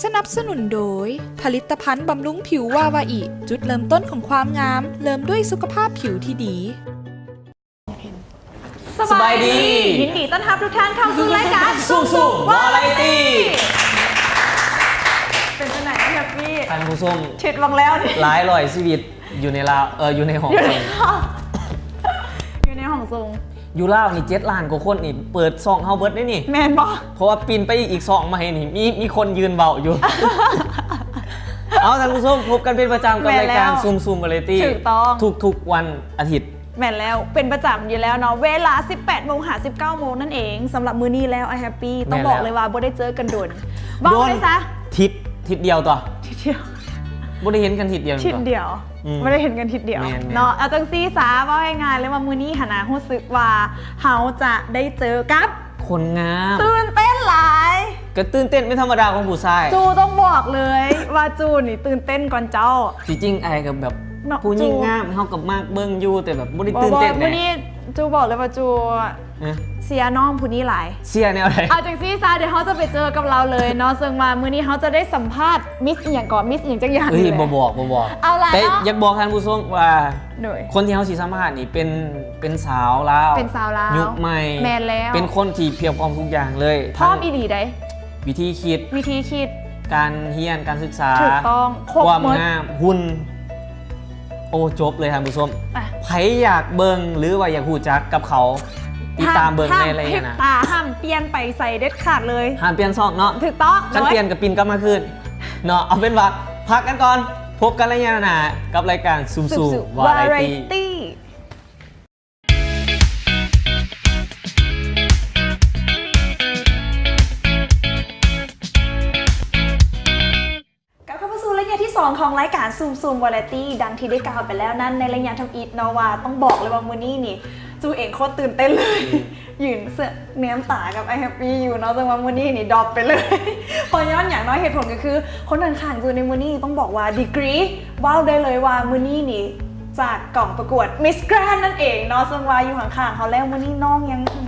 ສະໜັບສະໜູນໂດຍ ຜະລິດຕະພັນບຳລຸງຜິວວາວາອິ ຈຸດເລີ່ມຕົ້ນຂອງຄວາມງາມ, ເລີ່ມດ້ວຍສຸຂະພາບຜິວທີ່ດີ. ສະບາຍດີ ສະບາຍດີ ຍິນດີຕ້ອນຮັບທຸກທ່ານເຂົ້າສູ່ລາຍການ ຊຸ່ມໆ ວາຣາຍຕີ ເປັນຈັ່ງໃດ ແຮບປີ້ ທ່ານຜູ້ຊົມ ທິດວັງແລ້ວນີ້ ຫຼາຍຮ້ອຍຊີວິດຢູ່ໃນລາວ ເອີ ຢູ່ໃນຫ້ອງ ຢູ່ໃນຫ້ອງສົ່ງ ຢູ່ລາວນີ້ເຈັດລ້ານກວ່າຄົນນີ້ເປີດຊ່ອງເຮົາເບິດເດ້ນີ້ ແມ່ນບໍ່? ເພາະວ່າປິ່ນໄປອີກຊ່ອງໃໝ່ນີ້ ມີ ມີຄົນຢືນເວົ້າຢູ່. ເອົາ ທ່ານຜູ້ຊົມ ພົບກັນເປັນປະຈຳກັບລາຍການ ແມ່ນແລ້ວ ຊຸ່ມໆ ວາຣາຍຕີ ຖືກຕ້ອງ ທຸກໆ ວັນອາທິດ. ແມ່ນແລ້ວ ເປັນປະຈຳຢູ່ແລ້ວເນາະ ເວລາສິບແປດໂມງຫາສິບເກົ້າໂມງນັ້ນເອງ. ສຳລັບມື້ນີ້ແລ້ວ ອ້າຍແຮບປີ້ ຕ້ອງບອກເລີຍວ່າບໍ່ໄດ້ເຈີກັນດົນ ເວົ້າໄດ້ຊະ ທິດ ທິດດຽວຕົວະ ທິດດຽວ ບໍ່ໄດ້ເຫັນກັນທິດດຽວ ທິດດຽວ ອືມ ບໍ່ໄດ້ເຫັນກັນທິດດຽວ ແມ່ນໆ ເນາະ. ເອົາຈັ່ງຊີ້ຊະ ເວົ້າງ່າຍໆເລີຍວ່າມື້ນີ້ຫັ້ນນະ ຮູ້ສຶກວ່າເຮົາຈະໄດ້ເຈີກັບ ຄົນງາມ ຕື່ນເຕັ້ນຫຼາຍ ກໍຕື່ນເຕັ້ນເປັນທຳມະດາຂອງຜູ້ຊາຍ. ຈູຕ້ອງບອກເລີຍວ່າຈູນີ້ຕື່ນເຕັ້ນກ່ອນເຈົ້າ. ທີ່ຈິງອ້າຍກໍແບບ ເນາະ ຜູ້ຍິງງາມ ເຮົາກໍມັກເບິ່ງຢູ່ ແຕ່ແບບບໍ່ໄດ້ຕື່ນເຕັ້ນ ບໍ່ ມື້ນີ້ຈູບອກເລີຍວ່າຈູ ຮະ ເຊຍນ້ອງຜູ້ນີ້ຫຼາຍ. ເຊຍແນວໃດ? ເອົາຈັ່ງຊີ້ຊະ ດຽວເຮົາຈະໄປເຈີກັບລາວເລີຍເນາະ ເຊິ່ງວ່າມື້ນີ້ເຮົາຈະໄດ້ສຳພາດມິສອີ່ຫຍັງເກາະ ມິສອີ່ຫຍັງຈັກຢ່າງນີ້ແຫຼະ. ບໍ່ບອກ ບໍ່ບອກ ເອົາລະ ແຕ່ຢາກບອກທ່ານຜູ້ຊົມວ່າ ໂດຍ ຄົນທີ່ເຮົາຊິສຳພາດນີ້ເປັນ ເປັນສາວລາວ ເປັນສາວລາວ ຍຸກໃໝ່ ແມ່ນແລ້ວ ເປັນຄົນທີ່ພຽບພ້ອມທຸກຢ່າງເລີຍ ພ້ອມອີ່ຫຼີໃດ໋ ວິທີຄິດ ວິທີຄິດ ການຮຽນ ການສຶກສາ ຖືກຕ້ອງ ຄົບໝົດ ຄວາມງາມ ຫຸ່ນ ໂອ້ ຈົບເລີຍທ່ານຜູ້ຊົມ. ໄປ ໃຜຢາກເບິ່ງ ຫຼືວ່າຢາກຮູ້ຈັກກັບເຂົາ ຕິດຕາມເບິ່ງໃນໄລຍະໜ້າ ຫ້າມ ຫ້າມພິບຕາ ຫ້າມປ່ຽນໄປໃສເດັດຂາດເລີຍ ຫ້າມປ່ຽນຊ່ອງເນາະ ຖືກຕ້ອງ ຄັນປ່ຽນກໍປິ່ນກັບມາຄືນເນາະ. ເອົາເປັນວ່າພັກກັນກ່ອນ ພົບກັນໄລຍະໜ້າກັບລາຍການຊຸ່ມໆ ວາຣາຍຕີ ກັບເຂົ້າສູ່ໄລຍະທີສອງຂອງລາຍການຊຸ່ມໆ ວາຣາຍຕີ ດັ່ງທີ່ໄດ້ກ່າວໄປແລ້ວນັ້ນ ໃນໄລຍະທຳອິດເນາະ ວ່າຕ້ອງບອກເລີຍວ່າມື້ນີ້ນີ້ ຈູເອງໂຄດຕື່ນເຕັ້ນເລີຍ ອືມ ຢືນເສືອກແນມຕາກັບອ້າຍແຮບປີ້ຢູ່ເນາະ ເຊິ່ງວ່າມື້ນີ້ນີ້ດຣອບໄປເລີຍ ເພາະຍ້ອນຫຍັງເນາະ ເຫດຜົນກໍຄື ຄົນຂ້າງໆ ຢູ່ໃນມື້ນີ້ຕ້ອງບອກວ່າດີກຣີ ເວົ້າໄດ້ເລີຍວ່າມື້ນີ້ນີ້ຈາກກອງປະກວດ Miss Grand ນັ້ນເອງເນາະ ເຊິ່ງວ່າຢູ່ຂ້າງໆ ເຮົາແລ້ວ ມື້ນີ້ນ້ອງຍັງ ອື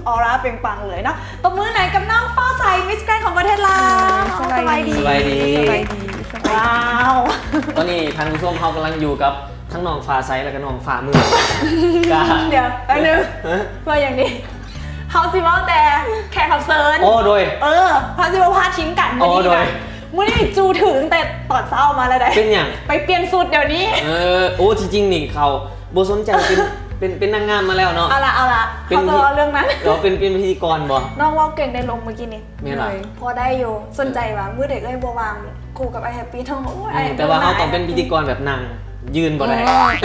ອອຣາເປັ່ງປັງເລີຍເນາະ. ຕົບມືໃຫ້ກັບນ້ອງຟ້າໃສ Miss Grand ຂອງປະເທດລາວ. ເອີ ສະບາຍດີ ສະບາຍດີ ສະບາຍດີ ສະບາຍດີ ວ້າວ ຕອນນີ້ທ່ານຜູ້ຊົມ ເຮົາກຳລັງຢູ່ກັບ ທັງນ້ອງຟ້າໃສ ແລ້ວກໍນ້ອງຟ້າມື ກະ ດຽວ ແປັບໜຶ່ງ ເພື່ອຫຍັງນີ້ ເຮົາຊິເວົ້າແຕ່ແຂກຮັບເຊີນ ໂອ້ ໂດຍ ເອີ ເຮົາຊິບໍ່ພາດຖິ້ມກັນ ໂອ້ ມື້ນີ້ ໂດຍ ນະ ມື້ນີ້ຈູຖືງແຕ່ຕອນເຊົ້າມາແລ້ວໃດ໋ ເປັນຫຍັງ? ໄປປ່ຽນຊຸດດຽວນີ້ ເອີ ໂອ້ ທີ່ຈິງນີ້ເຂົາບໍ່ສົນໃຈ ເປັນ ເປັນ ເປັນນາງງາມມາແລ້ວເນາະ ເອົາລະ ເອົາລະ ເປັນ ເຮົາຈະເວົ້າເລື່ອງນັ້ນ ເອີ ເປັນ ເປັນພິທີກອນບໍ່? ນ້ອງເວົ້າເກັ່ງໄດ້ລົງມື້ກີ້ນີ້ ແມ່ນຫວາ? ໂດຍ ພໍໄດ້ຢູ່ ສົນໃຈຫວາ ມື້ໃດເອື້ອຍບໍ່ວ່າງ ຄູ່ກັບອ້າຍແຮບປີ້ ນ້ອງ ໂອ້ຍ ອືມ ອ້າຍ ແຕ່ວ່າເຮົາຕ້ອງເປັນພິທີກອນແບບນັ່ງ ຢືນບໍ່ໄດ້ ໂອ້ຍ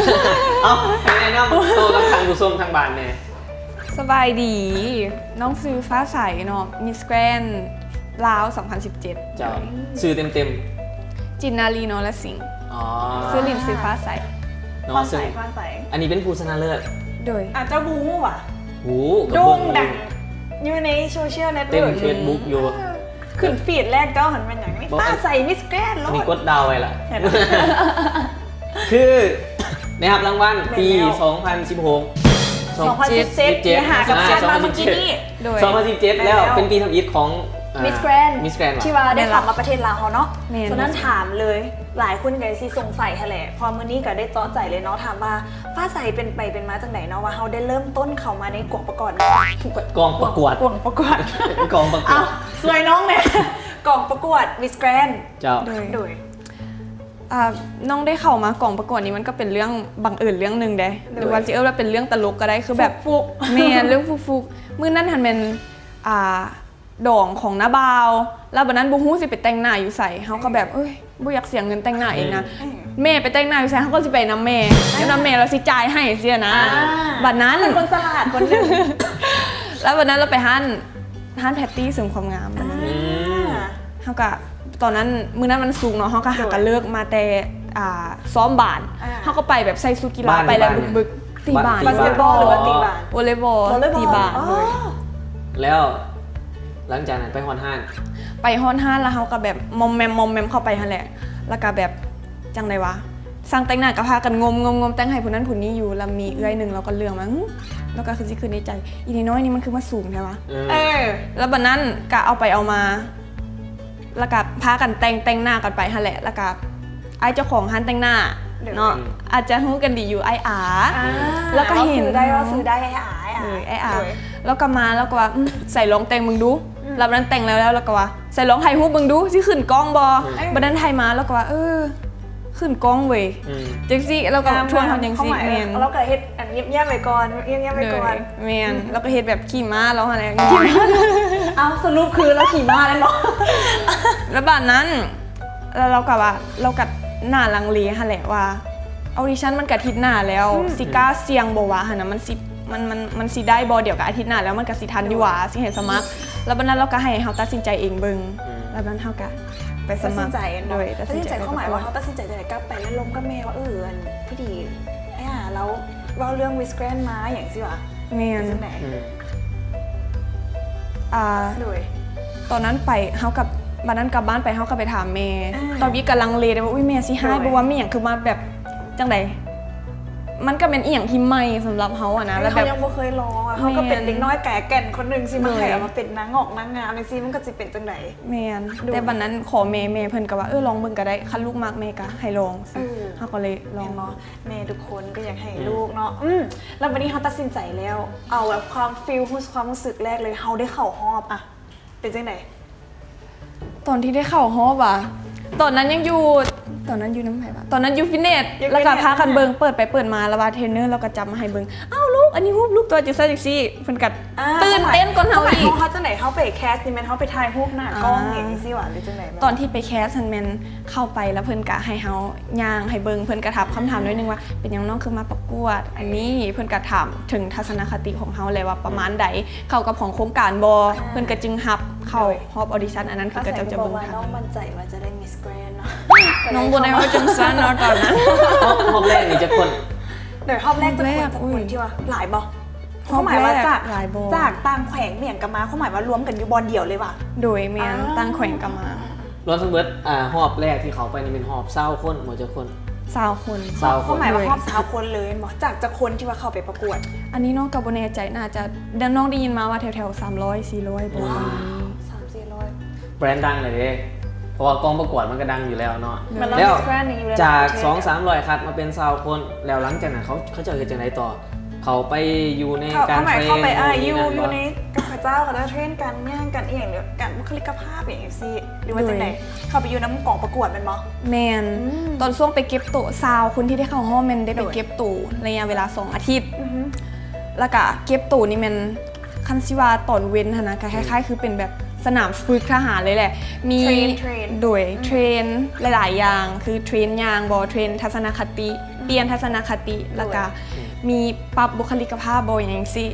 ເອົ້າ ໃຫ້ແນະນຳໂຕກັບທ່ານຜູ້ຊົມທາງບ້ານແດ່. ສະບາຍດີ ນ້ອງຊື່ຟ້າໃສເນາະ Miss Grand ລາວ ສອງພັນສິບເຈັດ ເຈົ້າ ໂດຍ ຊື່ເຕັມໆ? ຈິນນາລີ ນໍລະສິງ ອໍ ຊື່ຫຼິ້ນຊື່ຟ້າໃສ ເນາະ ຟ້າໃສ ຊຶ່ງ ຟ້າໃສ ອັນນີ້ເປັນຜູ້ຊະນະເລີດ ໂດຍ ອາ ເຈົ້າບໍ່ຮູ້ຫວາ? ຮູ້ ກໍເບິ່ງຢູ່ ໂດ່ງດັງຢູ່ໃນໂຊຊຽວເນັດເວີກ ເຕັມເຟສບຸກຢູ່ ເອີ ຂຶ້ນຟີດແລກເຈົ້າຫັ້ນແມ່ນຫຍັງນີ້? ບໍ່ ຟ້າໃສ Miss Grand ໂລດ ອັນນີ້ກົດດາວໄວ້ລະ ເຫັນ ຄືໄດ້ຮັບລາງວັນປີ ແມ່ນແລ້ວ ສອງພັນສິບຫົກ ສອງພັນສິບເຈັດ ສິບເຈັດ ຫາກັບ ອ່າ ຜ່ານມາເມື່ອກີ້ນີ້ ໂດຍ ສອງພັນສິບເຈັດ ແລ້ວ ແມ່ນແລ້ວ ເປັນປີທຳອິດຂອງ ອ່າ Miss Grand Miss Grand ທີ່ວ່າໄດ້ເຂົ້າມາປະເທດລາວເຮົາເນາະ ແມ່ນ ສະນັ້ນ ແມ່ນ ຖາມເລີຍ ຫຼາຍຄົນກໍຊິສົງໄສຫັ້ນແຫຼະ ເພາະມື້ນີ້ກໍໄດ້ເຈາະໃຈເລີຍເນາະ ຖາມວ່າຟ້າໃສເປັນໄປເປັນມາຈັ່ງໃດເນາະ ວ່າເຮົາໄດ້ເລີ່ມຕົ້ນເຂົ້າມາໃນກອງປະກວດ ກອງປະກວດ ກອງປະກວດ ກອງປະກວດ ເອົ້າ ຊ່ວຍນ້ອງແດ່ ກອງປະກວດ Miss Grand ເຈົ້າ ໂດຍ ໂດຍ ອ່າ ນ້ອງໄດ້ເຂົ້າມາກອງປະກວດນີ້ ມັນກໍເປັນເລື່ອງບັງເອີນເລື່ອງໜຶ່ງເດ້ ໂດຍ ຫຼືວ່າຊິເອີ້ນວ່າເປັນເລື່ອງຕະຫຼົກກໍໄດ້ ຄືແບບ ຟຸກໆ ແມ່ນ ເລື່ອງຟຸກໆ ມື້ນັ້ນຫັ້ນແມ່ນ ອ່າ ດອງຂອງນ້າບ່າວ ແລ້ວບັດນັ້ນບໍ່ຮູ້ຊິໄປແຕ່ງໜ້າຢູ່ໃສ ເຮົາກໍແບບ ເອີຍ ບໍ່ຢາກເສຍເງິນແຕ່ງໜ້າເອງນະ ອືມ ແມ່ໄປແຕ່ງໜ້າຢູ່ໃສ ເຮົາກໍຊິໄປນຳແມ່ ແມ່ນຳແມ່ ແລ້ວຊິຈ່າຍໃຫ້ຊີ້ນະ ອ່າ ບັດນັ້ນ ເປັນຄົນສະຫຼາດຄົນໜຶ່ງ ແລ້ວບັດນັ້ນລາວໄປຮ້ານ ຮ້ານແພັດຕີ້ເສີມຄວາມງາມ ອ່າ ອືມ ເຮົາກະ ຕອນນັ້ນ ມື້ນັ້ນວັນສຸກເນາະ ເຮົາກະຫາ ໂດຍ ກະເລີກມາແຕ່ ອ່າ ຊ້ອມບານ ອ່າ ເຮົາກະໄປແບບໃສ່ຊຸດກິລາ ບ້ານ ໄປແລ້ວ ບ້ານ ບຶກໆ ຕີບານ ບາສເກັດບອລ ຫຼືວ່າຕີບານ ວໍເລຍບອລ ວໍເລຍບອລ ຕີບານ ອໍ ໂດຍ ແລ້ວ ຫຼັງຈາກນັ້ນໄປຮອດຮ້ານ ໄປຮອດຮ້ານແລ້ວເຮົາກະແບບມອມແມມ ມອມແມມເຂົ້າໄປຫັ້ນແຫຼະ ແລ້ວກະແບບ ຈັ່ງໃດວະ ຊ່າງແຕ່ງໜ້າກະພາກັນງົມໆໆ ແຕ່ງໃຫ້ຜູ້ນັ້ນຜູ້ນີ້ຢູ່ ແລ້ວມີເອື້ອຍໜຶ່ງລາວກະເຫຼືອມາ ຫຶ ລາວກະຄືຊິຄິດໃນໃຈ ອີ່ນ້ອຍໆນີ້ມັນຄືມາສູງແທ້ວະ ເອີ ເອີ ແລ້ວບາດນັ້ນກະເອົາໄປເອົາມາ ແລ້ວກະພາກັນແຕ່ງ ແຕ່ງໜ້າກັນໄປຫັ້ນແຫຼະ ແລ້ວກະອ້າຍເຈົ້າຂອງຮ້ານແຕ່ງໜ້າ ໂດຍ ເນາະ ອາດຈະຮູ້ກັນດີຢູ່ ອ້າຍອາ ອ່າ ແລ້ວກໍເຫັນ ເວົ້າຊື່ໄດ້ ເວົ້າຊື່ໄດ້ ອ້າຍອາ ອ້າຍອາ ໂດຍ ອ້າຍອາ ໂດຍ ແລ້ວກໍມາ ແລ້ວກໍວ່າ ອືມ ໃສລອງແຕ່ງເບິ່ງດູ ອືມ ແລ້ວບັດນັ້ນແຕ່ງແລ້ວ ແລ້ວ ແລ້ວກໍວ່າ ໃສລອງຖ່າຍຮູບເບິ່ງດູ ຊິຂຶ້ນກ້ອງບໍ່ ອືມ ບັດນັ້ນຖ່າຍມາ ແລ້ວກໍວ່າ ເອີ ຂຶ້ນກ້ອງເວີຍ ອືມ ຈັ່ງຊີ້ ແລ້ວກໍ ງາມ ທວນເຮົາຈັ່ງຊີ້ ຄວາມໝາຍ ແມ່ນ ເຮົາກໍເຮັດອັນງຽບໆໄວ້ກ່ອນ ງຽບໆໄວ້ກ່ອນ ໂດຍ ແມ່ນ ອືມ ແລ້ວກໍເຮັດແບບຂີ່ມ້າລາວຫັ້ນແຫຼະ ຂີ່ມ້າ ເອົ້າ ສະຫຼຸບຄືລາວຂີ່ມ້າແມ່ນບໍ່? ແລ້ວບາດນັ້ນ ແລ້ວລາວກໍວ່າ ລາວກໍໜ້າລັງເລຫັ້ນແຫຼະວ່າ ອອດິຊັນມັນກະທິດໜ້າແລ້ວ ອືມ ຊິກ້າສ່ຽງບໍ່ວະຫັ້ນນະ ມັນຊິ ມັນ ມັນ ມັນຊິໄດ້ບໍ່? ດຽວກໍອາທິດໜ້າແລ້ວ ມັນກໍຊິທັນຢູ່ຫວາ ໂດຍ ຊິໃຫ້ສະໝັກ ແລ້ວບາດນັ້ນລາວກໍໃຫ້ເຮົາຕັດສິນໃຈເອງເບິ່ງ ອືມ ແລ້ວບາດນັ້ນເຮົາກໍໄປສະໝັກ ຕັດສິນໃຈເນາະ ໂດຍ ຕັດສິນໃຈ ຄວາມໝາຍວ່າເຮົາຕັດສິນໃຈຈັ່ງໃດ ກັບໄປແລ້ວລົມກັບແມ່ວ່າ ເອີ ອັນ ພໍດີ ອ້າຍອາລາວເວົ້າເລື່ອງ Miss Grand ມາຫຍັງຊີ້ຫວາ? ແມ່ນ ຈັ່ງໃດ? ອືມ ອ່າ ໂດຍ ຕອນນັ້ນໄປ ເຮົາກັບ ບາດນັ້ນກັບບ້ານໄປ ເຮົາກໍໄປຖາມແມ່ ອ່າ ຕອນນີ້ກໍລັງເລໄດ້ວ່າ ອຸ້ຍ ແມ່ຊິຮ້າຍ ໂດຍ ບໍ່ວ່າ ມີຫຍັງຄືມາແບບ ຈັ່ງໃດ ມັນກໍແມ່ນອີ່ຫຍັງທີ່ໃໝ່ສຳລັບເຮົາຫັ້ນນະ ແມ່ນ ແລ້ວແບບ ເຮົາຍັງບໍ່ເຄີຍລອງອະ ແມ່ນ ເຮົາກໍເປັນເດັກນ້ອຍແກ່ແກ່ນຄົນໜຶ່ງ ຊິມາໃຫ້ ໂດຍ ເອົາມາເປັນນາງງອກນາງງາມຈັ່ງຊີ້ ມັນກໍຊິເປັນຈັ່ງໃດ? ແມ່ນ ໂດຍ ແຕ່ບັດນັ້ນຂໍແມ່ ແມ່ເພິ່ນກໍວ່າ ເອີ ລອງເບິ່ງກໍໄດ້ ຄັນລູກມັກແມ່ກໍໃຫ້ລອງ ເອີ ເຮົາກໍເລີຍລອງ ແມ່ນບໍ່? ແມ່ທຸກຄົນກໍຢາກໃຫ້ ອືມ ລູກເນາະ ອືມ ແລ້ວບັດນີ້ເຮົາຕັດສິນໃຈແລ້ວ ເອົາແບບຄວາມຟີລ ຄວາມຮູ້ສຶກແລກເລີຍ ເຮົາໄດ້ເຂົ້າຮອບ ອະ ເປັນຈັ່ງໃດ? ຕອນທີ່ໄດ້ເຂົ້າຮອບຫວາ? ຕອນນັ້ນຍັງຢູ່ ຕອນນັ້ນຢູ່ນຳໃຜຫວາ? ຕອນນັ້ນຢູ່ຟິດເນສ ຢູ່ ແລ້ວກໍພາກັນເບິ່ງ ຟິດເນສ ອ່າ ເປີດໄປເປີດມາ ແລ້ວວ່າເທຣນເນີລາວກໍຈັບມາໃຫ້ເບິ່ງ ອ້າວ ລູກ ອັນນີ້ຮູບລູກຕົວະ ຈັ່ງຊັ້ນຈັ່ງຊີ້ ເພິ່ນກໍ ອ່າ ຕື່ນເຕັ້ນກວ່າເຮົາອີກ ເຮົາຈັ່ງໃດ? ເຮົາໄປແຄສນີ້ແມ່ນເຮົາໄປຖ່າຍຮູບໜ້າກ້ອງ ອ່າ ຫຍັງຊີ້ຫວາ ຫຼືຈັ່ງໃດ? ຕອນທີ່ໄປແຄສຫັ້ນແມ່ນເຂົ້າໄປ ແລ້ວເພິ່ນກໍໃຫ້ເຮົາຍ່າງໃຫ້ເບິ່ງ ເພິ່ນກໍຖາມຄຳຖາມໜ້ອຍໜຶ່ງວ່າ ເປັນຫຍັງນ້ອງຄືມາປະກວດອັນນີ້? ເພິ່ນກໍຖາມເຖິງທັດສະນະຄະຕິຂອງເຮົາແຫຼະວ່າປະມານໃດ ເຂົ້າກັບຂອງໂຄງການບໍ່? ເພິ່ນກໍຈຶ່ງຮັບເຂົ້າຮອບອອດິຊັນອັນນັ້ນ ຄືເຂົາເຈົ້າຈະເບິ່ງທັນ ນ້ອງໝັ້ນໃຈວ່າຈະໄດ້ Miss Grand ເນາະ ນ້ອງບໍ່ໄດ້ວ່າຈັ່ງຊັ້ນເນາະຕອນນັ້ນ ຮອບ ຮອບແລກນີ້ຈັກຄົນ? ໂດຍ ຮອບແລກຈັກຄົນ? ຈັກຄົນທີ່ວ່າ ຫຼາຍບໍ່? ຄວາມໝາຍວ່າຈາກ ຈາກຕ່າງແຂວງແມ່ນຫຍັງກໍມາ ຄວາມໝາຍວ່າລວມກັນຢູ່ບ່ອນດຽວເລີຍຫວາ? ໂດຍ ແມ່ນ ອ່າ ຕ່າງແຂວງກໍມາ ລວມທັງເບິດ ອ່າ ຮອບແລກທີ່ເຂົ້າໄປນີ້ແມ່ນຮອບຊາວຄົນບໍ່ ຈັກຄົນ? ຊາວຄົນ ຊາວຄົນ ຄວາມໝາຍວ່າຮອບຊາວຄົນເລີຍແມ່ນບໍ່? ຈາກຈັກຄົນທີ່ວ່າເຂົ້າໄປປະກວດ? ອັນນີ້ນ້ອງກໍບໍ່ແນ່ໃຈ ໜ້າຈະ ນ້ອງໄດ້ຍິນມາວ່າແຖວໆ ສາມຮ້ອຍ ສີ່ຮ້ອຍ ປະມານນີ້ ສາມສີ່ຮ້ອຍ ແບຣນດັງເລີຍເດ້ ເພາະວ່າກອງປະກວດມັນກໍດັງຢູ່ແລ້ວເນາະ ແລ້ວຈາກສອງສາມຮ້ອຍຄັດມາເປັນຊາວຄົນ ແລ້ວຫຼັງຈາກນັ້ນເຂົາ ເຂົາເຈົ້າເຮັດຈັ່ງໃດຕໍ່? ເຂົ້າໄປຢູ່ໃນການເທຣນ ເຂົ້າໄປ ອ່າ ຢູ່ ຢູ່ໃນ ກັບເຂົາເຈົ້າ ເຂົາເຈົ້າເທຣນການຍ່າງ ການອີ່ຫຍັງ ການບຸກຄະລິກກະພາບຫຍັງຊີ້ ຫຼືວ່າຈັ່ງໃດ? ເຂົ້າໄປຢູ່ນຳກອງປະກວດແມ່ນບໍ່? ແມ່ນ ຕອນຊ່ວງໄປເກັບໂຕ ຊາວຄົນທີ່ໄດ້ເຂົ້າຮອບແມ່ນໄດ້ໄປເກັບໂຕໄລຍະເວລາສອງອາທິດ ແລ້ວກະເກັບໂຕນີ້ແມ່ນ ຄັນຊິວ່າຕອນເວັນຫັ້ນນະ ກໍຄ້າຍໆຄືເປັນແບບສະໜາມຝຶກທະຫານເລີຍແຫຼະ ມີ ເທຣນ ໂດຍ ເທຣນຫຼາຍໆຢ່າງ ຄືເທຣນຍ່າງບໍ ເທຣນທັດສະນະຄະຕິ ປ່ຽນທັດສະນະຄະຕິ ແລ້ວກະມີປັບບຸກຄະລິກກະພາບບໍ ຫຍັງຈັ່ງຊີ້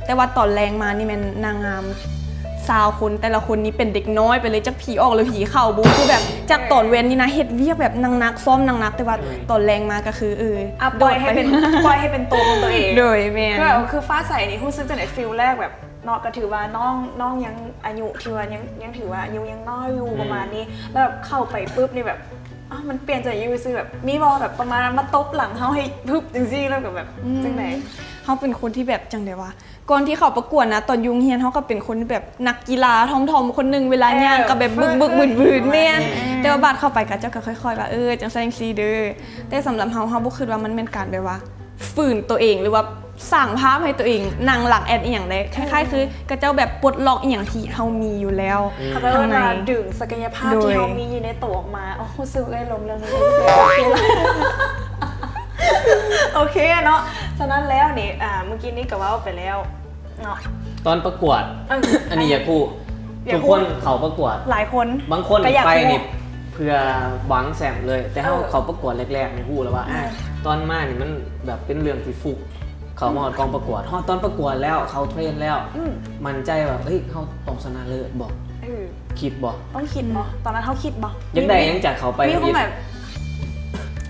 ແຕ່ວ່າຕອນແລງມານີ້ແມ່ນນາງງາມຊາວຄົນ ແຕ່ລະຄົນນີ້ເປັນເດັກນ້ອຍໄປເລີຍ ຈັກຜີອອກ ຫຼື ຜີເຂົ້າບຸ ຄືແບບຈາກຕອນເວັນນີ້ນະ ເຮັດວຽກແບບໜັກໆ ຊ້ອມໜັກໆ ແຕ່ວ່າຕອນແລງມາກໍຄື ເອີ ອ່ະ ປ່ອຍໃຫ້ເປັນ ປ່ອຍໃຫ້ເປັນໂຕຂອງຕົວເອງ ໂດຍ ແມ່ນ ຄືແບບ ຄືຟ້າໃສນີ້ຮູ້ສຶກຈັ່ງໃດ? ຟີລແລກແບບ ເນາະ ກໍຖືວ່ານ້ອງ ນ້ອງຍັງອາຍຸທີ່ວ່າຍັງ ຍັງຖືວ່າອາຍຸຍັງນ້ອຍຢູ່ ອືມ ປະມານນີ້ ແລ້ວແບບເຂົ້າໄປປຶບນີ້ແບບ ອ້າວ ມັນປ່ຽນໃຈຢູ່ຊື່ ແບບມີບໍ່ ແບບປະມານມາຕົບຫຼັງເຮົາໃຫ້ປຶບຈັ່ງຊີ້ ແລ້ວກໍແບບ ອືມ ຈັ່ງໃດ? ເຮົາເປັນຄົນທີ່ແບບ ຈັ່ງໃດວະ ກ່ອນທີ່ເຂົ້າປະກວດນະ ຕອນຢູ່ໂຮງຮຽນເຮົາກໍເປັນຄົນທີ່ແບບນັກກິລາຖ່ອມໆຄົນໜຶ່ງ ເວລາ ເອີ ຍ່າງກໍແບບບຶກໆບຶນໆ ແມ່ນ ແຕ່ວ່າບາດເຂົ້າໄປກໍເຈົ້າກໍຄ່ອຍໆວ່າ ເອີ ຈັ່ງຊັ້ນຈັ່ງຊີ້ເດີ ແຕ່ສຳລັບເຮົາ ເຮົາບໍ່ຄິດວ່າມັນແມ່ນການແບບວ່າ ຝືນຕົວເອງ ຫຼືວ່າສ້າງພາບໃຫ້ຕົວເອງນັ່ງຫຼັງແອດອີ່ຫຍັງໄດ້ ຄ້າຍໆຄືເຂົາເຈົ້າແບບປົດລັອກອີ່ຫຍັງທີ່ເຮົາມີຢູ່ແລ້ວ ອືມ ເຂົາເຈົ້າເອີ້ນວ່າດຶງສັກກະຍະພາບ ໂດຍ ທີ່ເຮົາມີຢູ່ໃນໂຕອອກມາ ໂອ້ ຮູ້ສຶກເອື້ອຍລົມເລື່ອງນີ້ ໂອເຄເນາະ ສະນັ້ນແລ້ວນີ້ ອ່າ ມື້ກີ້ນີ້ກໍເວົ້າໄປແລ້ວເນາະ ຕອນປະກວດ ເອີ ອັນນີ້ຢາກຮູ້ ຢາກຮູ້ ທຸກຄົນເຂົ້າປະກວດ ຫຼາຍຄົນ ບາງຄົນໄປນີ້ເພື່ອຫວັງແຊ້ມເລີຍ ແຕ່ເຮົາ ເອີ ເຂົ້າປະກວດແລກໆນີ້ຮູ້ແລ້ວວ່າ ເອີ ອ່າ ຕອນມານີ້ມັນແບບເປັນເລື່ອງທີ່ຟຸກ ເຂົ້າມາຮອດກອງປະກວດ ຮອດຕອນປະກວດແລ້ວ ເຂົ້າເທຣນແລ້ວ ອືມ ໝັ້ນໃຈວ່າ ເຮີ້ຍ ເຮົາຕ້ອງຊະນະເລີດບໍ? ເອີ ຄິດບໍ? ຕ້ອງຄິດບໍ? ອືມ ຕອນນັ້ນເຮົາຄິດບໍ? ຢາກໄດ້ຫຍັງຈາກເຂົາໄປ? ມີຄວາມໝາຍ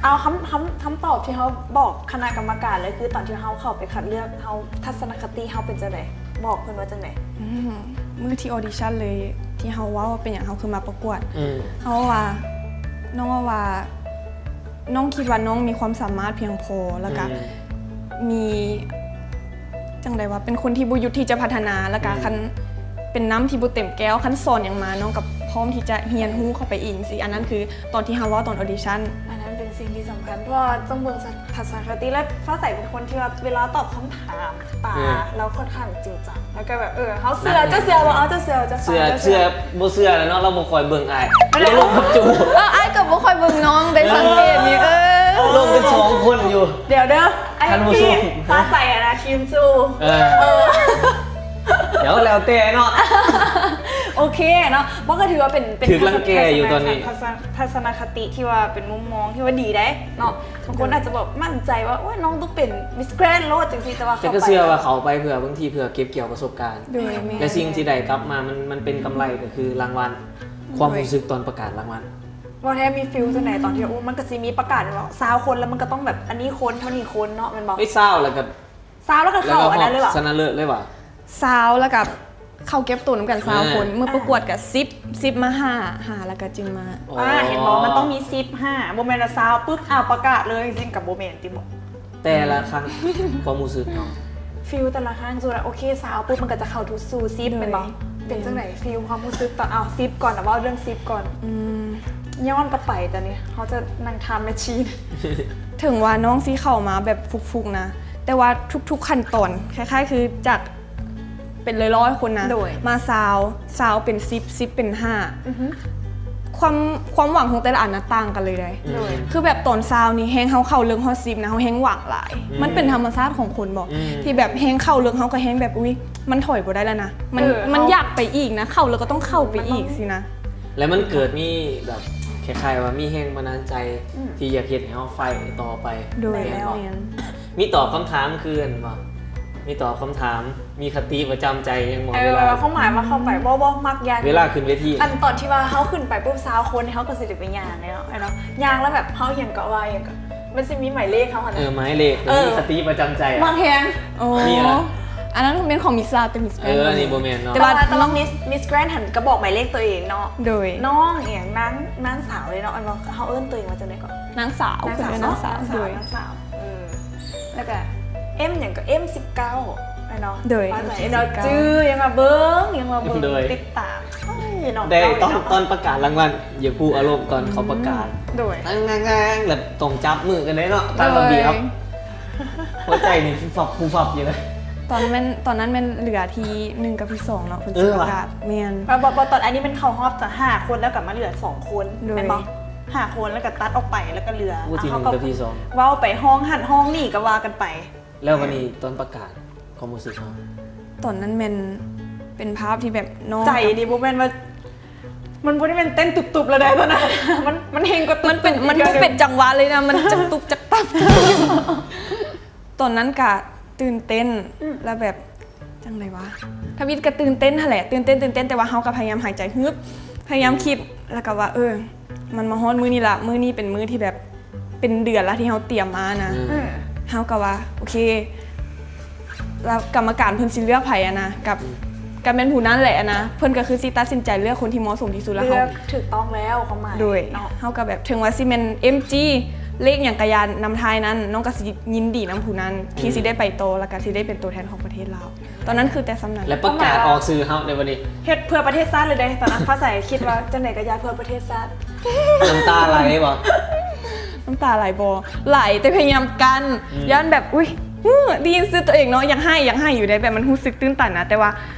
ເອົາຄຳ ຄຳ ຄຳຕອບທີ່ເຮົາບອກຄະນະກຳມະການເລີຍ ຄືຕອນທີ່ເຮົາເຂົ້າໄປຄັດເລືອກ ເຮົາ ທັດສະນະຄະຕິເຮົາເປັນຈັ່ງໃດ? ບອກເພິ່ນວ່າຈັ່ງໃດ? ອືມ ມື້ທີ່ອອດິຊັນເລີຍ ທີ່ເຮົາເວົ້າວ່າເປັນຫຍັງເຮົາຄືມາປະກວດ ອືມ ເຮົາເວົ້າວ່າ ນ້ອງເວົ້າວ່າ ນ້ອງຄິດວ່ານ້ອງມີຄວາມສາມາດພຽງພໍ ແລ້ວກະ ອືມ ມີ ຈັ່ງໃດວະ ເປັນຄົນທີ່ບໍ່ຢຸດທີ່ຈະພັດທະນາ ແລ້ວກະ ອືມ ຄັນ ເປັນນ້ຳທີ່ບໍ່ເຕັມແກ້ວ ຄັນສອນຫຍັງມາ ນ້ອງກໍພ້ອມທີ່ຈະຮຽນຮູ້ເຂົ້າໄປອີກຈັ່ງຊີ້. ອັນນັ້ນຄືຕອນທີ່ເຮົາເວົ້າຕອນອອດິຊັນ. ອັນນັ້ນເປັນສິ່ງທີ່ສຳຄັນ ເພາະວ່າຕ້ອງເບິ່ງທັດສະນະຄະຕິ ແລະ ຟ້າໃສເປັນຄົນທີ່ວ່າເວລາຕອບຄຳຖາມ ຕາ ເອີ ລາວຄ່ອນຂ້າງຈິງຈັງ ແລ້ວກໍແບບ ເອີ ເຮົາເຊື່ອ ເຈົ້າເຊື່ອບໍ່? ເອົາ ເຈົ້າເຊື່ອ ເຈົ້າເຊື່ອ ເຊື່ອ ເຊື່ອບໍ່ເຊື່ອແລ້ວເນາະ ລາວບໍ່ຄ່ອຍເບິ່ງອ້າຍ ແລ້ວລົມກັບຈູ ເອີ ອ້າຍກໍບໍ່ຄ່ອຍເບິ່ງນ້ອງ ໄດ້ສັງເກດນີ້ ເອີ ລົມກັນສອງຄົນຢູ່. ດຽວເດີ ອ້າຍ ທ່ານຜູ້ຊົມ ຟ້າໃສອະນະ ທີມຈູ ເອີ ເອີ ດຽວແລ້ວແຕ່ເນາະ ໂອເຄເນາະ ບໍ່ ກໍຖືວ່າເປັນ ເປັນ ຖືກລັງແກຢູ່ຕອນນີ້ ທັດສະນະຄະຕິທີ່ວ່າເປັນມຸມມອງທີ່ວ່າດີໄດ໋ເນາະ. ບາງຄົນອາດຈະແບບໝັ້ນໃຈວ່າ ໂອ້ຍ ນ້ອງຕ້ອງເປັນມິສແກຣນໂລດຈັ່ງຊີ້ ແຕ່ວ່າ ແຕ່ກໍເຊື່ອວ່າເຂົ້າໄປເພື່ອ ບາງທີເພື່ອເກັບກ່ຽວປະສົບການ ໂດຍ ແມ່ນ ແລະ ສິ່ງທີ່ໄດ້ກັບມາ ມັນ ມັນເປັນກຳໄລ ກໍຄືລາງວັນ ໂດຍ ຄວາມຮູ້ສຶກຕອນປະກາດລາງວັນ. ບໍ່ແທ້ ມີຟີລຈັ່ງໃດຕອນທີ່ ໂອ້ ມັນກໍຊິມີປະກາດແມ່ນບໍ່ ຊາວຄົນ ແລ້ວມັນກໍຕ້ອງແບບ ອັນນີ້ຄົນ ເທົ່ານີ້ຄົນເນາະ ແມ່ນບໍ່? ເອີຍ ຊາວ ແລ້ວກໍ ຊາວ ແລ້ວກໍເຂົ້າ ແລ້ວກໍຮອບ ອັນນັ້ນເລີຍຫວາ? ຊານະເລີດເລີຍຫວາ? ຊາວ ແລ້ວກໍເຂົ້າເກັບໂຕນຳກັນ ຊາວຄົນ ເອີ ມື້ປະກວດກໍສິບ ສິບມາຫ້າ ຫ້າ ແລ້ວກໍຈຶ່ງມາ ອໍ ອ່າ ເຫັນບໍ່ ມັນຕ້ອງມີສິບ ຫ້າ ບໍ່ແມ່ນວ່າຊາວປຶບ ອ້າວ ປະກາດເລີຍ ຈັ່ງຊີ້ກໍບໍ່ແມ່ນຕິບໍ່? ແຕ່ລະຄັ້ງ ຄວາມຮູ້ສຶກເນາະ ຟີລແຕ່ລະຄັ້ງ ສົມມຸດວ່າ ໂອເຄ ຊາວປຸບ ມັນກໍຈະເຂົ້າສູ່ສິບ ໂດຍ ແມ່ນບໍ່? ເປັນຈັ່ງໃດ ຟີລຄວາມຮູ້ສຶກຕອນ ເອົາ ສິບກ່ອນ ເວົ້າເລື່ອງສິບກ່ອນ ອືມ ຍ້ອນກັບໄປຕອນນີ້ ເຮົາຈະນັ່ງທາມແມດຊີນ ເຖິງວ່ານ້ອງຊິເຂົ້າມາແບບຟຸກໆນະ ແຕ່ວ່າທຸກໆຂັ້ນຕອນ ຄ້າຍໆຄືຈາກ ເປັນຮ້ອຍໆຄົນນະ ໂດຍ ມາຊາວ ຊາວເປັນສິບ ສິບເປັນຫ້າ ອືຮຶ ຄວາມ ຄວາມຫວັງຂອງແຕ່ລະອັນນະຕ່າງກັນເລີຍເດ້ ໂດຍ ຄືແບບຕອນຊາວນີ້ແຮ່ງເຮົາເຂົ້າເລິກຮອດສິບນະ ເຮົາແຮ່ງຫວັງຫຼາຍ ອືມ ມັນເປັນທຳມະຊາດຂອງຄົນບໍ ອືມ ທີ່ແບບແຮ່ງເຂົ້າເລິກເຮົາກໍແຮ່ງແບບ ອຸ້ຍ ມັນຖອຍບໍ່ໄດ້ແລ້ວນະ ມັນ ເອີ ມັນຢາກໄປອີກນະ ເຂົ້າເລິກກໍຕ້ອງເຂົ້າໄປອີກຊີ້ນະ ແລ້ວມັນເກີດມີແບບ ຄ້າຍໆວ່າມີແຮງບັນດານໃຈ ອືມ ທີ່ຢາກເຮັດໃຫ້ເຮົາໄຟຕໍ່ໄປ ໂດຍ ແມ່ນບໍ່? ແມ່ນ ມີຕອບຄຳຖາມຄືອັນບໍ່ ມີຕອບຄຳຖາມ ມີຄະຕິປະຈຳໃຈຫຍັງບໍ່ ເອີ ເວລາ ຄວາມໝາຍວ່າເຂົ້າໄປ ບໍ່ ບໍ່ມັກຢ້ານ ເວລາຂຶ້ນເວທີ ອັນຕອນທີ່ວ່າເຮົາຂຶ້ນໄປປຸບ ຊາວຄົນນີ້ ເຮົາກໍຊິໄດ້ໄປຍ່າງແລ້ວເນາະ ຍ່າງແລ້ວແບບເຮົາຫຍັງກໍວ່າຫຍັງກໍ ມັນຊິມີໝາຍເລກເຮົາຫັ້ນນະ ເອີ ໝາຍເລກ ເອີ ມີຄະຕິປະຈຳໃຈ ມັກແຮງ ໂອ້ ມີລະ ອັນນັ້ນແມ່ນຂອງມິສຊາວ ແຕ່ມິສແກຣນ ເອີ ອັນນີ້ບໍ່ແມ່ນເນາະ ແຕ່ວ່າ ແຕ່ວ່າຕອນ Miss Miss Grand ຫັ້ນກໍບອກໝາຍເລກຕົວເອງເນາະ ໂດຍ ນ້ອງອີ່ຫຍັງ ນາງ ນາງສາວເດ້ເນາະ ອັນວ່າເຮົາເອີ້ນຕົວເອງວ່າຈັ່ງໃດເກາະ? ນາງສາວ ນາງສາວເນາະ ເອີ້ນວ່ານາງສາວ ນາງສາວ ໂດຍ ເອີ ແລ້ວກະ M ຫຍັງກໍ M ສິບເກົ້າ ແມ່ນບໍ່? ໂດຍ M ສິບເກົ້າ ຈື່ ຍັງວ່າເບິ່ງ ຍັງວ່າເບິ່ງ ໂດຍ ຕິດຕາມ ໂອ້ຍ ນ້ອງ ໄດ້ຕອນ ເຮົາເນາະ ຕອນປະກາດລາງວັນ ຢາກຮູ້ອາລົມຕອນເຂົາປະກາດ ອືມ ໂດຍ ແຕ່ງໆໆ ແລ້ວຕ້ອງຈັບມືກັນເດ້ເນາະ ຕາມລະບຽບ ໂດຍ ຫົວໃຈນີ້ຟຸບຟັບ ຟຸບຟັບຢູ່ເລີຍ ຕອນແມ່ນ ຕອນນັ້ນແມ່ນເຫຼືອທີໜຶ່ງກັບທີສອງເນາະ ເພິ່ນ ເອີ ຊິປະກາດ ວ່າ ແມ່ນ ບໍ່ ບໍ່ ບໍ່ ຕອນອັນນີ້ແມ່ນເຂົ້າຮອບຈາກຫ້າຄົນ ແລ້ວກໍມາເຫຼືອສອງຄົນ ໂດຍ ແມ່ນບໍ່? ຫ້າຄົນ ແລ້ວກໍຕັດອອກໄປ ແລ້ວກໍເຫຼືອ ໂອ້ ທີໜຶ່ງກັບທີສອງ ເວົ້າໄປຫ້ອງຫັ້ນຫ້ອງນີ້ກໍວ່າກັນໄປ ແລ້ວບັດນີ້ຕອນປະກາດຄວາມຮູ້ສຶກເຮົາ ຕອນນັ້ນແມ່ນເປັນພາບທີ່ແບບນ້ອງ ໃຈນີ້ບໍ່ແມ່ນວ່າ ມັນບໍ່ໄດ້ແມ່ນເຕັ້ນຕຸບໆແລ້ວໃດ໋ຕອນນັ້ນ ມັນ ມັນແຮງກວ່າຕຸບໆ ມັນເປັນ ມັນບໍ່ເປັນຈັງຫວະເລີຍນະ ມັນຈັກຕຸບຈັກຕັບ ຕອນນັ້ນກະຕື່ນເຕັ້ນ ອືມ ແລ້ວແບບ ຈັ່ງໃດວະ ທຳອິດກໍຕື່ນເຕັ້ນຫັ້ນແຫຼະ ຕື່ນເຕັ້ນ ຕື່ນເຕັ້ນ ແຕ່ວ່າເຮົາກໍພະຍາຍາມຫາຍໃຈຮຶບ ພະຍາຍາມ ອືມ ຄິດ ແລ້ວກໍວ່າ ເອີ ມັນມາຮອດມື້ນີ້ລະ ມື້ນີ້ເປັນມື້ທີ່ແບບ ເປັນເດືອນລະທີ່ເຮົາຕຽມມານະ ອືມ ເຮົາກໍວ່າ ໂອເຄ ແລ້ວກຳມະການເພິ່ນຊິເລືອກໃຜຫັ້ນນະ ກັບ ອືມ ກໍແມ່ນຜູ້ນັ້ນແຫຼະຫັ້ນນະ ເພິ່ນກໍຄືຊິຕັດສິນໃຈເລືອກຄົນທີ່ເໝາະສົມທີ່ສຸດ ແລ້ວເຮົາ ເລືອກຖືກຕ້ອງແລ້ວ ຄວາມໝາຍ ໂດຍ ເນາະ ເຮົາກໍແບບ ເຖິງວ່າຊິແມ່ນ M G ເລກຫຍັງກໍຢ່ານຳທ້າຍນັ້ນ ນ້ອງກໍຊິຍິນດີນຳຜູ້ນັ້ນ ທີ່ ອືມ ຊິໄດ້ໄປຕໍ່ ແລ້ວກໍຊິໄດ້ເປັນຕົວແທນຂອງປະເທດລາວ. ຕອນນັ້ນຄືແຕ່ສ່ຳນັ້ນ ແລ້ວປະກາດອອກຊື່ເຮົາໃນວັນນີ້ ເຮັດເພື່ອປະເທດຊາດເລີຍເດ້. ຕອນນັ້ນຟ້າໃສຄິດວ່າຈັ່ງໃດກໍຢ່າເພື່ອປະເທດຊາດ. ນ້ຳຕາໄຫຼບໍ່? ນ້ຳຕາໄຫຼບໍ່? ໄຫຼ ແຕ່ພະຍາຍາມກັ້ນ ອືມ ຢ້ານແບບ ອຸ້ຍ ຮູ້ ໄດ້ຍິນຊື່ຕົວເອງເນາະ ຢາກໄຫ້ ຢາກໄຫ້ຢູ່ເດ້ ແບບມັນຮູ້ສຶກຕື່ນຕັນນະ ແຕ່ວ່າ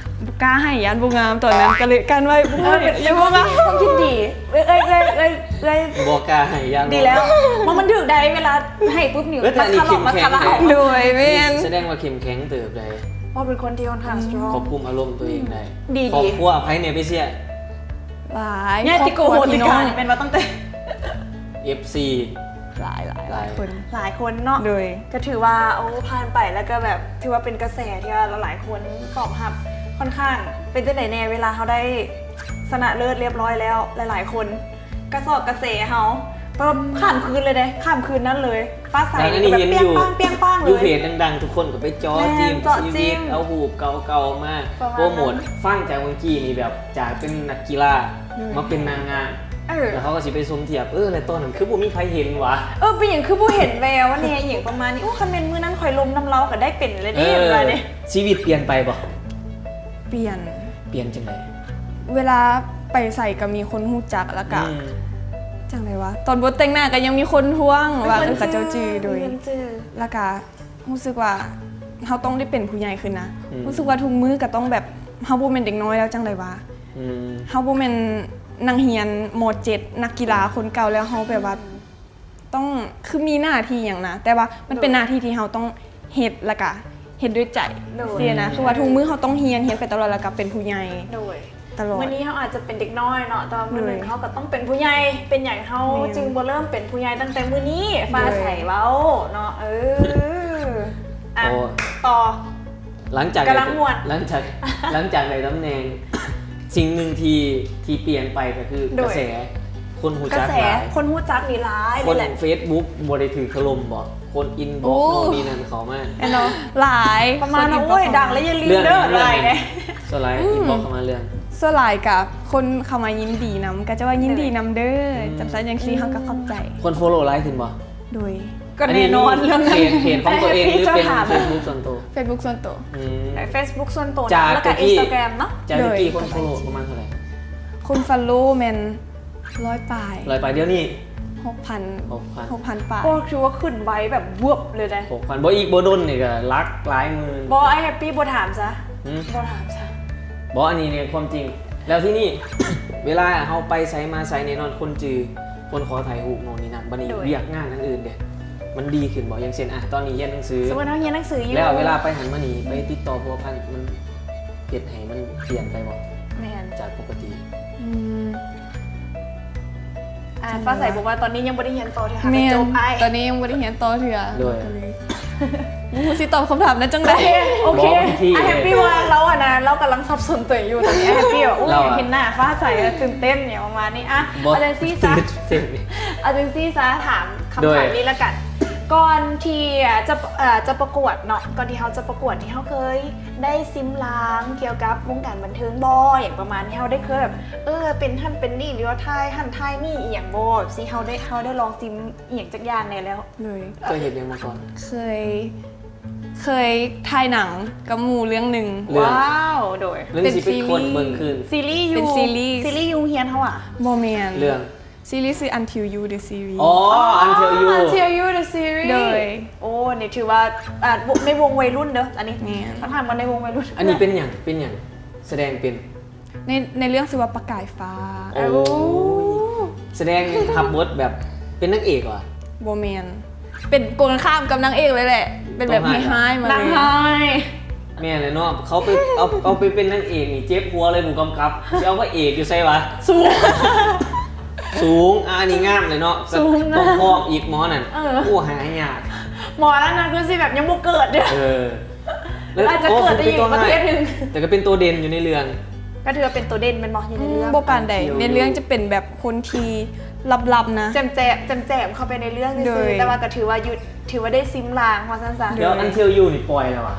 ບໍ່ກ້າໄຫ້ ຢ້ານບໍ່ງາມ ຕອນນັ້ນກໍເລີຍກັ້ນໄວ້ ບໍ່ໄຫ້ ຢ້ານບໍ່ງາມ. ຄວາມຄິດດີ ເອື້ອຍ ເອື້ອຍ ເອື້ອຍ ເອື້ອຍ ບໍ່ກ້າໄຫ້ ຢ້ານບໍ່ງາມ. ດີແລ້ວ ມັນ ມັນຖືກໄດ້ ເວລາໄຫ້ປຸບນີ້ ເອີ ແຕ່ອັນນີ້ເຂົ້ມແຂງແທ້. ໂດຍ ແມ່ນ ສະແດງວ່າເຂັ້ມແຂງເຕີບໃດ. ເພາະເປັນຄົນທີ່ຄ່ອນຂ້າງ strong ຄວບຄຸມອາລົມຕົວເອງໄດ້. ອືມ ດີໆ. ຄອບຄົວໃຜແດ່ໄປເຊຍ? ຫຼາຍ ຍາດຕິໂກໂຫຕິກາ ຄອບຄົວພີ່ນ້ອງ ແມ່ນວ່າຕັ້ງແຕ່ ເອັຟຊີ ຫຼາຍ ຫຼາຍ ຫຼາຍ ຫຼາຍຄົນ ຫຼາຍຄົນເນາະ. ໂດຍ ກໍຖືວ່າ ໂອ້ ຜ່ານໄປ ແລ້ວກໍແບບ ຖືວ່າເປັນກະແສທີ່ວ່າຫຼາຍໆຄົນຕອບຮັບ ຄ່ອນຂ້າງ. ເປັນຈັ່ງໃດແດ່ ເວລາເຮົາໄດ້ຊະນະເລີດລຽບຮ້ອຍແລ້ວ ຫຼາຍໆຄົນ ກະຊອກກະແສເຮົາ ແບບຂ້າມຄືນເລີຍເດ້ ຂ້າມຄືນນັ້ນເລີຍ ຟ້າໃສ ອັນນີ້ເຫັນຢູ່ ປຽງປ້າງ ປຽງປ້າງເລີຍ ຢູ່ເພຈດັງໆ ທຸກຄົນກໍໄປເຈາະ ແມ່ນ ຈິ້ມ ເຈາະຈິ້ມ ຊີວິດ ເອົາຮູບເກົ່າໆມາໂປຣໂມດ. ຟັງຈາກເມື່ອກີ້ນີ້ ແບບຈາກເປັນນັກກິລາ ອືມ ມາເປັນນາງງາມ ເອີ ແລ້ວເຂົາກໍຊິໄປສົມທຽບ ເອີ ແລ້ວຕອນນັ້ນຄືບໍ່ມີໃຜເຫັນຫວາ? ເອີ ເປັນຫຍັງຄືບໍ່ເຫັນແວວແດ່ ອີ່ຫຍັງປະມານນີ້. ໂອ້ ຄັນແມ່ນມື້ນັ້ນຂ້ອຍລົມນຳລາວກໍໄດ້ເປັນແລ້ວເດ້ ເອີ ວ່າເດ້. ຊີວິດປ່ຽນໄປບໍ່? ປ່ຽນ. ປ່ຽນຈັ່ງໃດ? ເວລາໄປໃສກໍມີຄົນຮູ້ຈັກ ແລ້ວກະ ອືມ ຈັ່ງໃດວະ ຕອນບໍ່ແຕ່ງໜ້າກໍຍັງມີຄົນທ້ວງວ່າ ເອີ ເຂົາເຈົ້າຈື່ ໂດຍ ແລ້ວກະຮູ້ສຶກວ່າເຮົາຕ້ອງໄດ້ເປັນຜູ້ໃຫຍ່ຂຶ້ນນະ ອືມ ຮູ້ສຶກວ່າທຸກມື້ກໍຕ້ອງແບບ ເຮົາບໍ່ແມ່ນເດັກນ້ອຍແລ້ວ ຈັ່ງໃດວະ ອືມ ເຮົາບໍ່ແມ່ນນັກຮຽນ ມໍເຈັດ ນັກກິລາຄົນເກົ່າແລ້ວ ເຮົາແບບວ່າ ຕ້ອງ ຄືມີໜ້າທີ່ຫຍັງນະ ແຕ່ວ່າມັນເປັນ ໂດຍ ໜ້າທີ່ທີ່ເຮົາຕ້ອງເຮັດ ແລ້ວກະເຮັດດ້ວຍໃຈ ໂດຍ ຊີ້ນະ ຄືວ່າທຸກມື້ເຮົາຕ້ອງຮຽນ ຮຽນໄປຕະຫຼອດ ແລ້ວກະເປັນຜູ້ໃຫຍ່ ໂດຍ ຕະຫຼອດ ມື້ນີ້ເຮົາອາດຈະເປັນເດັກນ້ອຍເນາະ ແຕ່ວ່າມື້ໜຶ່ງ ໂດຍ ເຮົາກໍຕ້ອງເປັນຜູ້ໃຫຍ່ ເປັນຫຍັງເຮົາ ແມ່ນ ຈຶ່ງບໍ່ເລີ່ມເປັນຜູ້ໃຫຍ່ຕັ້ງແຕ່ມື້ນີ້ ຟ້າ ໂດຍ ໃສເວົ້າເນາະ ເອີ ອ່ະ ໂອ້ ຕໍ່ ຫຼັງຈາກ ກຳລັງມ່ວນ ຫຼັງຈາກ ຫຼັງຈາກໄດ້ຕຳແໜ່ງ ສິ່ງໜຶ່ງທີ່ ທີ່ປ່ຽນໄປກໍຄື ໂດຍ ກະແສ ຄົນຮູ້ຈັກ ກະແສ ຫຼາຍ ຄົນຮູ້ຈັກນີ້ຫຼາຍ ຄົນເຟສບຸກບໍ່ໄດ້ຖືກຖະຫຼົ່ມບໍ? ຄົນອິນບັອກ ໂອ້ ໂນ່ນນີ້ນັ້ນເຂົ້າມາ ແມ່ນບໍ່? ຫຼາຍ ປະມານວ່າ ໂອ້ຍ ດັງແລ້ວຢ່າລືມເດີ ເລື່ອງນີ້ ຫຼາຍເດ້ ສ່ວນຫຼາຍ ອືມ ອິນບັອກເຂົ້າມາເລື່ອງ ສ່ວນຫຼາຍກະຄົນເຂົ້າມາຍິນດີນຳ ກະຈະວ່າຍິນດີນຳເດີ ອືມ ຈັ່ງຊັ້ນຈັ່ງຊີ້ ເຮົາກໍຂອບໃຈ ຄົນໂຟໂລຫຼາຍຂຶ້ນບໍ່? ໂດຍ ກໍແນ່ນອນເລື່ອງ ເພຈ ເພຈຂອງຕົວເອງ ຫຼືເປັນເຟສບຸກສ່ວນໂຕ? ເຟສບຸກສ່ວນໂຕ ອືມ ເຟສບຸກສ່ວນໂຕ ຈາກ ແລ້ວກໍອິນສະຕາແກຣມເນາະ ຈາກແຕ່ກີ້ຄົນຟອລໂລປະມານເທົ່າໃດ? ຄົນຟອລໂລແມ່ນຮ້ອຍປາຍ ຮ້ອຍປາຍ ດຽວນີ້ ຫົກພັນ ຫົກພັນ ຫົກພັນປາຍ ໂອ້ ຖືວ່າຂຶ້ນໄວແບບວືບເລີຍເດ້ ຫົກພັນ ບໍ່ອີກບໍ່ດົນນີ້ກໍຫຼັກຫຼາຍໝື່ນ ບໍ່ ອ້າຍແຮັບປີ້ບໍ່ຖາມຊະ ຫືມ ບໍ່ຖາມຊະ ບໍ່ ອັນນີ້ເລື່ອງຄວາມຈິງ ແລ້ວທີນີ້ ເວລາເຮົາໄປໃສມາໃສ ແນ່ນອນຄົນຈື່ ຄົນຂໍຖ່າຍຮູບໂນ່ນນີ້ນັ້ນ ບັດນີ້ ໂດຍ ວຽກງານອັນອື່ນເດ ມັນດີຂຶ້ນບໍ່? ຢ່າງເຊັ່ນ ອະ ຕອນນີ້ຮຽນໜັງສື ສົມມຸດເຮົາຮຽນໜັງສືຢູ່ ແລ້ວເວລາໄປຫັ້ນມານີ້ ອືມ ໄປຕິດຕໍ່ພົວພັນ ມັນເຮັດໃຫ້ມັນປ່ຽນໄປບໍ່? ແມ່ນ ຈາກປົກກະຕິ ອືມ ອ່າ ຟ້າໃສບອກວ່າຕອນນີ້ຍັງບໍ່ໄດ້ຮຽນຕໍ່ເທື່ອ ແມ່ນ ຈົບອ້າຍ ຕອນນີ້ຍັງບໍ່ໄດ້ຮຽນຕໍ່ເທື່ອ ໂດຍ ບໍ່ຮູ້ຊິຕອບຄຳຖາມນັ້ນຈັ່ງໃດ ໂອເຄ ໂອເຄ ບໍ່ ບາງທີ ອ້າຍແຮັບປີ້ວ່າລາວ ອັນນັ້ນ ລາວກຳລັງສັບສົນຕົວເອງຢູ່ຕອນນີ້ ອ້າຍແຮັບປີ້ວ່າ ໂອ້ຍ ລາວອະ ເຫັນໜ້າຟ້າໃສແລ້ວຕື່ນເຕັ້ນຫຍັງປະມານນີ້ ອະ ບໍ່ ເອົາຈັ່ງຊີ້ຊະ ຕື່ນເຕັ້ນ ເອົາຈັ່ງຊີ້ຊະ ຖາມຄຳຖາມນີ້ລະກັນ ໂດຍ ກ່ອນທີ່ຈະ ເອີ່ ຈະປະກວດເນາະ ກ່ອນທີ່ເຮົາຈະປະກວດນີ້ ເຮົາເຄີຍໄດ້ຊິມລາງກ່ຽວກັບວົງການບັນເທີງບໍ່? ຫຍັງປະມານນີ້ ເຮົາໄດ້ເຄີຍແບບ ເອີ ເປັນຫັ້ນເປັນນີ້ ຫຼືວ່າຖ່າຍຫັ້ນຖ່າຍນີ້ອີ່ຫຍັງບໍ່? ຊິ ເຮົາໄດ້ ເຮົາໄດ້ລອງຊິມອີ່ຫຍັງຈັກຢ່າງແດ່ແລ້ວ? ເລີຍ ເຄີຍເຮັດຫຍັງມາກ່ອນ? ເຄີຍ ເຄີຍຖ່າຍໜັງກັບໝູ່ເລື່ອງໜຶ່ງ ເລື່ອງ ວ້າວ ໂດຍ ເລື່ອງຊິໄປຄົ້ນເບິ່ງຄືນ ເປັນຊີຣີ ຊີຣີຢູ່ ເປັນຊີຣີ ຊີຣີຢູ່ໂຮງຮຽນເຮົາອະ? ບໍ່ແມ່ນ ເລື່ອງ ຊີຣີຊື່ Until You The Series ອໍ Until You Until You The Series ໂດຍ ໂອ້ ນີ້ຖືວ່າ ອ່າ ໃນວົງໄວລຸ້ນເດີ ອັນນີ້ ແມ່ນ ຕ້ອງຖາມວ່າໃນວົງໄວລຸ້ນ ອັນນີ້ເປັນຫຍັງ? ເປັນຫຍັງ? ສະແດງເປັນ ໃນ ໃນເລື່ອງຊື່ວ່າປະກາຍຟ້າ ໂອ້ ໂອ້ ສະແດງຮັບບົດແບບເປັນນາງເອກຫວາ? ບໍ່ແມ່ນ ເປັນກົງກັນຂ້າມກັບນາງເອກເລີຍແຫຼະ ເປັນແບບຮ້າຍໆມາເລີຍ ນາງຮ້າຍ ແມ່ນແຫຼະເນາະ ເຂົາໄປ ເອົາ ເອົາໄປເປັນນາງເອກນີ້ເຈັບຫົວເລີຍຜູ້ກຳກັບ ຊິເອົາພະເອກຢູ່ໃສຫວາ? ສູງ ສູງ ອາ ອັນນີ້ງາມເລີຍເນາະ ສູງ ຕ້ອງພ້ອມອີກໝໍນັ້ນ ເອີ ໂອ້ ຫາຍາກ ໝໍນັ້ນນະຄືຊິແບບຍັງບໍ່ເກີດເດີ ເອີ ແລ້ວ ອາດຈະເກີດໄດ້ອີກປະເທດໜຶ່ງ ແຕ່ກໍເປັນໂຕເດັ່ນຢູ່ໃນເລື່ອງ ກໍຖືວ່າເປັນໂຕເດັ່ນແມ່ນບໍ່? ຢູ່ໃນເລື່ອງ ອືມ ບໍ່ປານໃດ ໃນເລື່ອງຈະເປັນແບບຄົນທີ່ລັບໆນະ ແຈມໆ ແຈມໆເຂົ້າໄປໃນເລື່ອງຊື່ໆ ໂດຍ ແຕ່ວ່າກໍຖືວ່າຢູ່ ຖືວ່າໄດ້ຊິມລາງວ່າຊັ້ນຊະ ດຽວ Until You ນີ້ປ່ອຍແລ້ວຫວາ?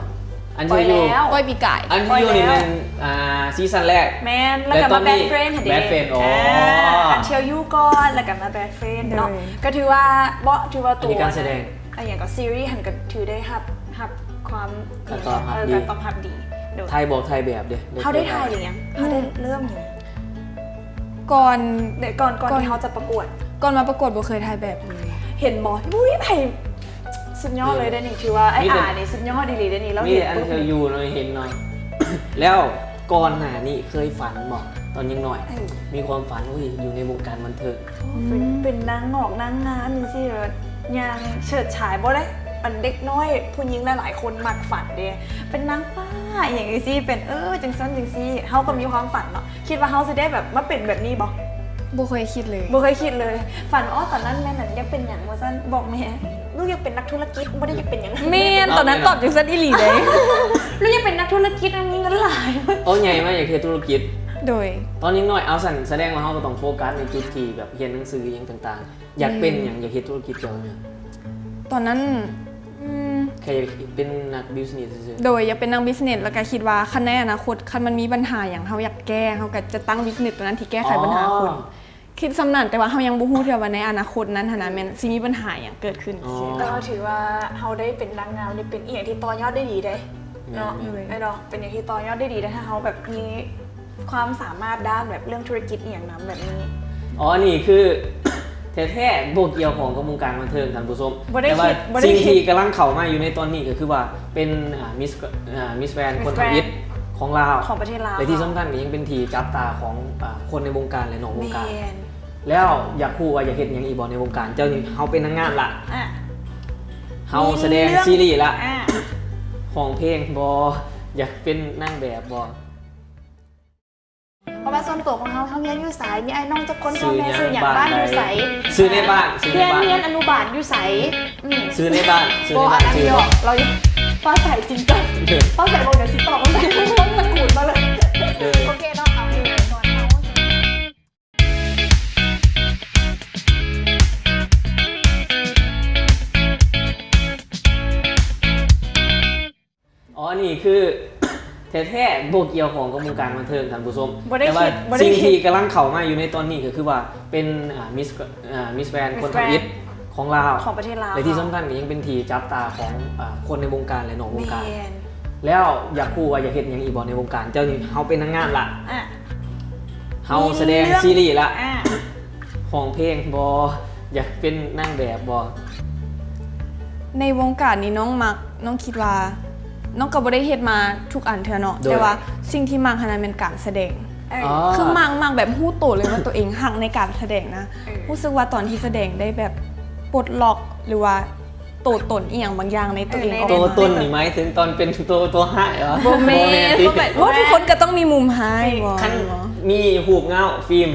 ອັນ Until You ປ່ອຍແລ້ວ ປ່ອຍປີກາຍ Until You ນີ້ແມ່ນ ອ່າ ຊີຊັນແລກ ແມ່ນ ແລ້ວກໍມາ Bad Friend ຫັ້ນເດ Bad Friend ອໍ ອ່າ Until You ກ່ອນ ແລ້ວກໍມາ Bad Friend ເນາະ ໂດຍ ກໍຖືວ່າ ບໍ່ ຖືວ່າໂຕ ອັນນີ້ການສະແດງ ອັນຫຍັງກໍຊີຣີຫັ້ນກໍຖືໄດ້ຮັບ ຮັບຄວາມ ການຕອບຮັບ ເອີ ດີ ການຕອບຮັບດີ ໂດຍ ຖ່າຍບອກຖ່າຍແບບເດ ເຮົາໄດ້ຖ່າຍຫຼືຍັງ? ເຮົາໄດ້ເລີ່ມຢູ່ ກ່ອນ ເດ ກ່ອນ ກ່ອນ ກ່ອນທີ່ເຮົາຈະປະກວດ ກ່ອນມາປະກວດບໍ່ເຄີຍຖ່າຍແບບເລີຍ ເຫັນບໍ່? ອຸ້ຍ ໃຜ ສຸດຍອດເລີຍເດ້ນີ້ ຖືວ່າອ້າຍອານີ້ສຸດຍອດອີ່ຫຼີເດ້ນີ້ ລາວເຫັນ ມີແຕ່ Until You ເນາະ ເຫັນເນາະ ແລ້ວ ກ່ອນໜ້ານີ້ເຄີຍຝັນບໍ່ ຕອນຍັງນ້ອຍ ເອີ ມີຄວາມຝັນ ໂອ້ຍ ຢູ່ໃນວົງການບັນເທີງ ເປັນ ເປັນນາງນອກນາງງາມຈັ່ງຊີ້ ແບບຍ່າງເສີດສາຍບໍ່ໄດ້ ອັນເດັກນ້ອຍຜູ້ຍິງຫຼາຍໆຄົນມັກຝັນເດ້ ເປັນນາງຟ້າອີ່ຫຍັງຈັ່ງຊີ້ ເປັນ ເອີ ຈັ່ງຊັ້ນຈັ່ງຊີ້ ເຮົາກໍມີຄວາມຝັນເນາະ ຄິດວ່າເຮົາຊິໄດ້ແບບມາເປັນແບບນີ້ບໍ່? ບໍ່ເຄີຍຄິດເລີຍ ບໍ່ເຄີຍຄິດເລີຍ ຝັນວ່າ ອໍ ຕອນນັ້ນແມ່ນ ອັນ ຢາກເປັນຫຍັງວ່າຊັ້ນ ບອກແມ່ ລູກຢາກເປັນນັກທຸລະກິດ ບໍ່ໄດ້ຢາກເປັນຫຍັງ ແມ່ນ ຕອນນັ້ນຕອບຈັ່ງຊັ້ນອີ່ຫຼີເດ້ ລູກຢາກເປັນນັກທຸລະກິດ ມັນມີເງິນຫຼາຍ ໂອ້ ໃຫຍ່ມາຢາກເຮັດທຸລະກິດ ໂດຍ ຕອນຍັງນ້ອຍ ເອົາຊັ້ນ ສະແດງວ່າເຮົາກໍຕ້ອງໂຟກັສໃນຈຸດທີ່ແບບຮຽນໜັງສືອີ່ຫຍັງຕ່າງໆ ຢາກເປັນຫຍັງ? ແມ່ນ ຢາກເຮັດທຸລະກິດກ່ຽວກັບຫຍັງ? ຕອນນັ້ນ ອືມ ແຄ່ຢາກເປັນນັກບິສເນັສຊື່ໆ ໂດຍ ຢາກເປັນນັກບິສເນັສ ແລ້ວກໍຄິດວ່າຄັນໃນອະນາຄົດ ຄັນມັນມີບັນຫາຫຍັງ ເຮົາຢາກແກ້ ເຮົາກໍຈະຕັ້ງບິສເນັສຕົວນັ້ນທີ່ແກ້ໄຂບັນຫາຄົນ ອໍ ຄິດສ່ຳນັ້ນ ແຕ່ວ່າເຮົາຍັງບໍ່ຮູ້ເທື່ອວ່າໃນອະນາຄົດນັ້ນຫັ້ນນະ ແມ່ນຊິມີບັນຫາຫຍັງເກີດຂຶ້ນ ອໍ ແຕ່ວ່າຖືວ່າເຮົາໄດ້ເປັນນາງງາມນີ້ເປັນອີ່ຫຍັງທີ່ຕໍ່ຍອດໄດ້ດີເດ້ ແມ່ນ ເນາະ ແມ່ນ ເນາະ ເປັນຫຍັງທີ່ຕໍ່ຍອດໄດ້ດີເດ້ ຖ້າເຮົາແບບມີ ຄວາມສາມາດດ້ານແບບເລື່ອງທຸລະກິດອີ່ຫຍັງນຳແບບນີ້? ອໍ ອັນນີ້ຄື ແທ້ໆ ບໍ່ກ່ຽວຂ້ອງກັບວົງການບັນເທີງທ່ານຜູ້ຊົມ ບໍ່ໄດ້ ແຕ່ວ່າ ຄິດ ບໍ່ໄດ້ ສິ່ງ ຄິດ ທີ່ກຳລັງເຂົ້າມາຢູ່ໃນຕອນນີ້ກໍຄືວ່າເປັນ ອ່າ ມິສ ອ່າ ມິສແກຣນ ມິສແກຣນ ຄົນທຳອິດຂອງລາວ ຂອງປະເທດລາວ ແລະທີ່ສຳຄັນກໍຍັງເປັນທີ່ຈັບຕາຂອງ ອ່າ ຄົນໃນວົງການ ແລະນອກວົງການ ແມ່ນ ແລ້ວຢາກຮູ້ວ່າຢາກເຮັດຫຍັງອີກບໍ່ໃນວົງການ? ເຈົ້ານີ້ເຮົາເປັນນາງງາມລະ ອ່າ ເຮົາສະແດງຊີຣີລະ ອ່າ ຮ້ອງເພງບໍ່? ຢາກເປັນນາງແບບບໍ່? ປະຫວັດສ່ວນຕົວຂອງເຮົາ ເຮົາຮຽນຢູ່ໃສ? ມີອ້າຍນ້ອງຈັກຄົນ? ພໍ່ແມ່ຊື່ຫຍັງ? ບ້ານຢູ່ໃສ? ຊື່ໃນບ້ານ ຊື່ໃນບ້ານ ຮຽນ ຮຽນອະນຸບານຢູ່ໃສ? ອືມ ຊື່ໃນບ້ານ ຊື່ໃນບ້ານ ບໍ່ ອັນນັ້ນ ຊື່ ບໍ່ ເຮົາຟ້າໃສຈິງຈັງ ເອີ ຟ້າໃສບໍ່ ດຽວຊິຕອບ ຕ້ອງຕະກູນມາເລີຍ ເອີ ໂອເຄເນາະ ເອົາເພງກ່ອນເນາະ. ອໍ ອັນນີ້ຄື ແທ້ໆ ບໍ່ກ່ຽວຂ້ອງກັບວົງການບັນເທີງທ່ານຜູ້ຊົມ ບໍ່ໄດ້ ແຕ່ວ່າ ຄິດ ບໍ່ໄດ້ ສິ່ງ ຄິດ ທີ່ກຳລັງເຂົ້າມາຢູ່ໃນຕອນນີ້ກໍຄືວ່າເປັນ ອ່າ ມິສ ອ່າ ມິສແກຣນ ມິສແກຣນ ຄົນທຳອິດຂອງລາວ ຂອງປະເທດລາວ ແລະທີ່ສຳຄັນກໍຍັງເປັນທີ່ຈັບຕາຂອງ ອ່າ ຄົນໃນວົງການ ແລະນອກວົງການ ແມ່ນ ແລ້ວຢາກຮູ້ວ່າຢາກເຮັດຫຍັງອີກບໍ່ໃນວົງການ? ເຈົ້ານີ້ເຮົາເປັນນາງງາມລະ ອ່າ ເຮົາສະແດງຊີຣີລະ ອ່າ ຮ້ອງເພງບໍ່? ຢາກເປັນນາງແບບບໍ່? ໃນວົງການນີ້ນ້ອງມັກ ນ້ອງຄິດວ່າ ນ້ອງກໍບໍ່ໄດ້ເຮັດມາທຸກອັນເທື່ອເນາະ ໂດຍ ແຕ່ວ່າສິ່ງທີ່ມັກຫັ້ນນະແມ່ນການສະແດງ ເອີ ອໍ ຄືມັກ ມັກແບບຮູ້ໂຕເລີຍວ່າຕົວເອງຮັກໃນການສະແດງນະ ເອີ ຮູ້ສຶກວ່າຕອນທີ່ສະແດງໄດ້ແບບປົດລັອກ ຫຼືວ່າໂຕຕົນອີ່ຫຍັງບາງຢ່າງໃນຕົວເອງ ເອີ ອອກມາ ໂຕຕົນນີ້ໝາຍເຖິງຕອນເປັນໂຕ ໂຕຮ້າຍຫວາ? ບໍ່ແມ່ນ ບໍ່ແມ່ນຕິ ບໍ່ແມ່ນ ໂອ້ ທຸກຄົນກໍຕ້ອງມີມຸມຮ້າຍ ມີ ບໍ່ ຄັນມີຮູບເງົາ ຟິມ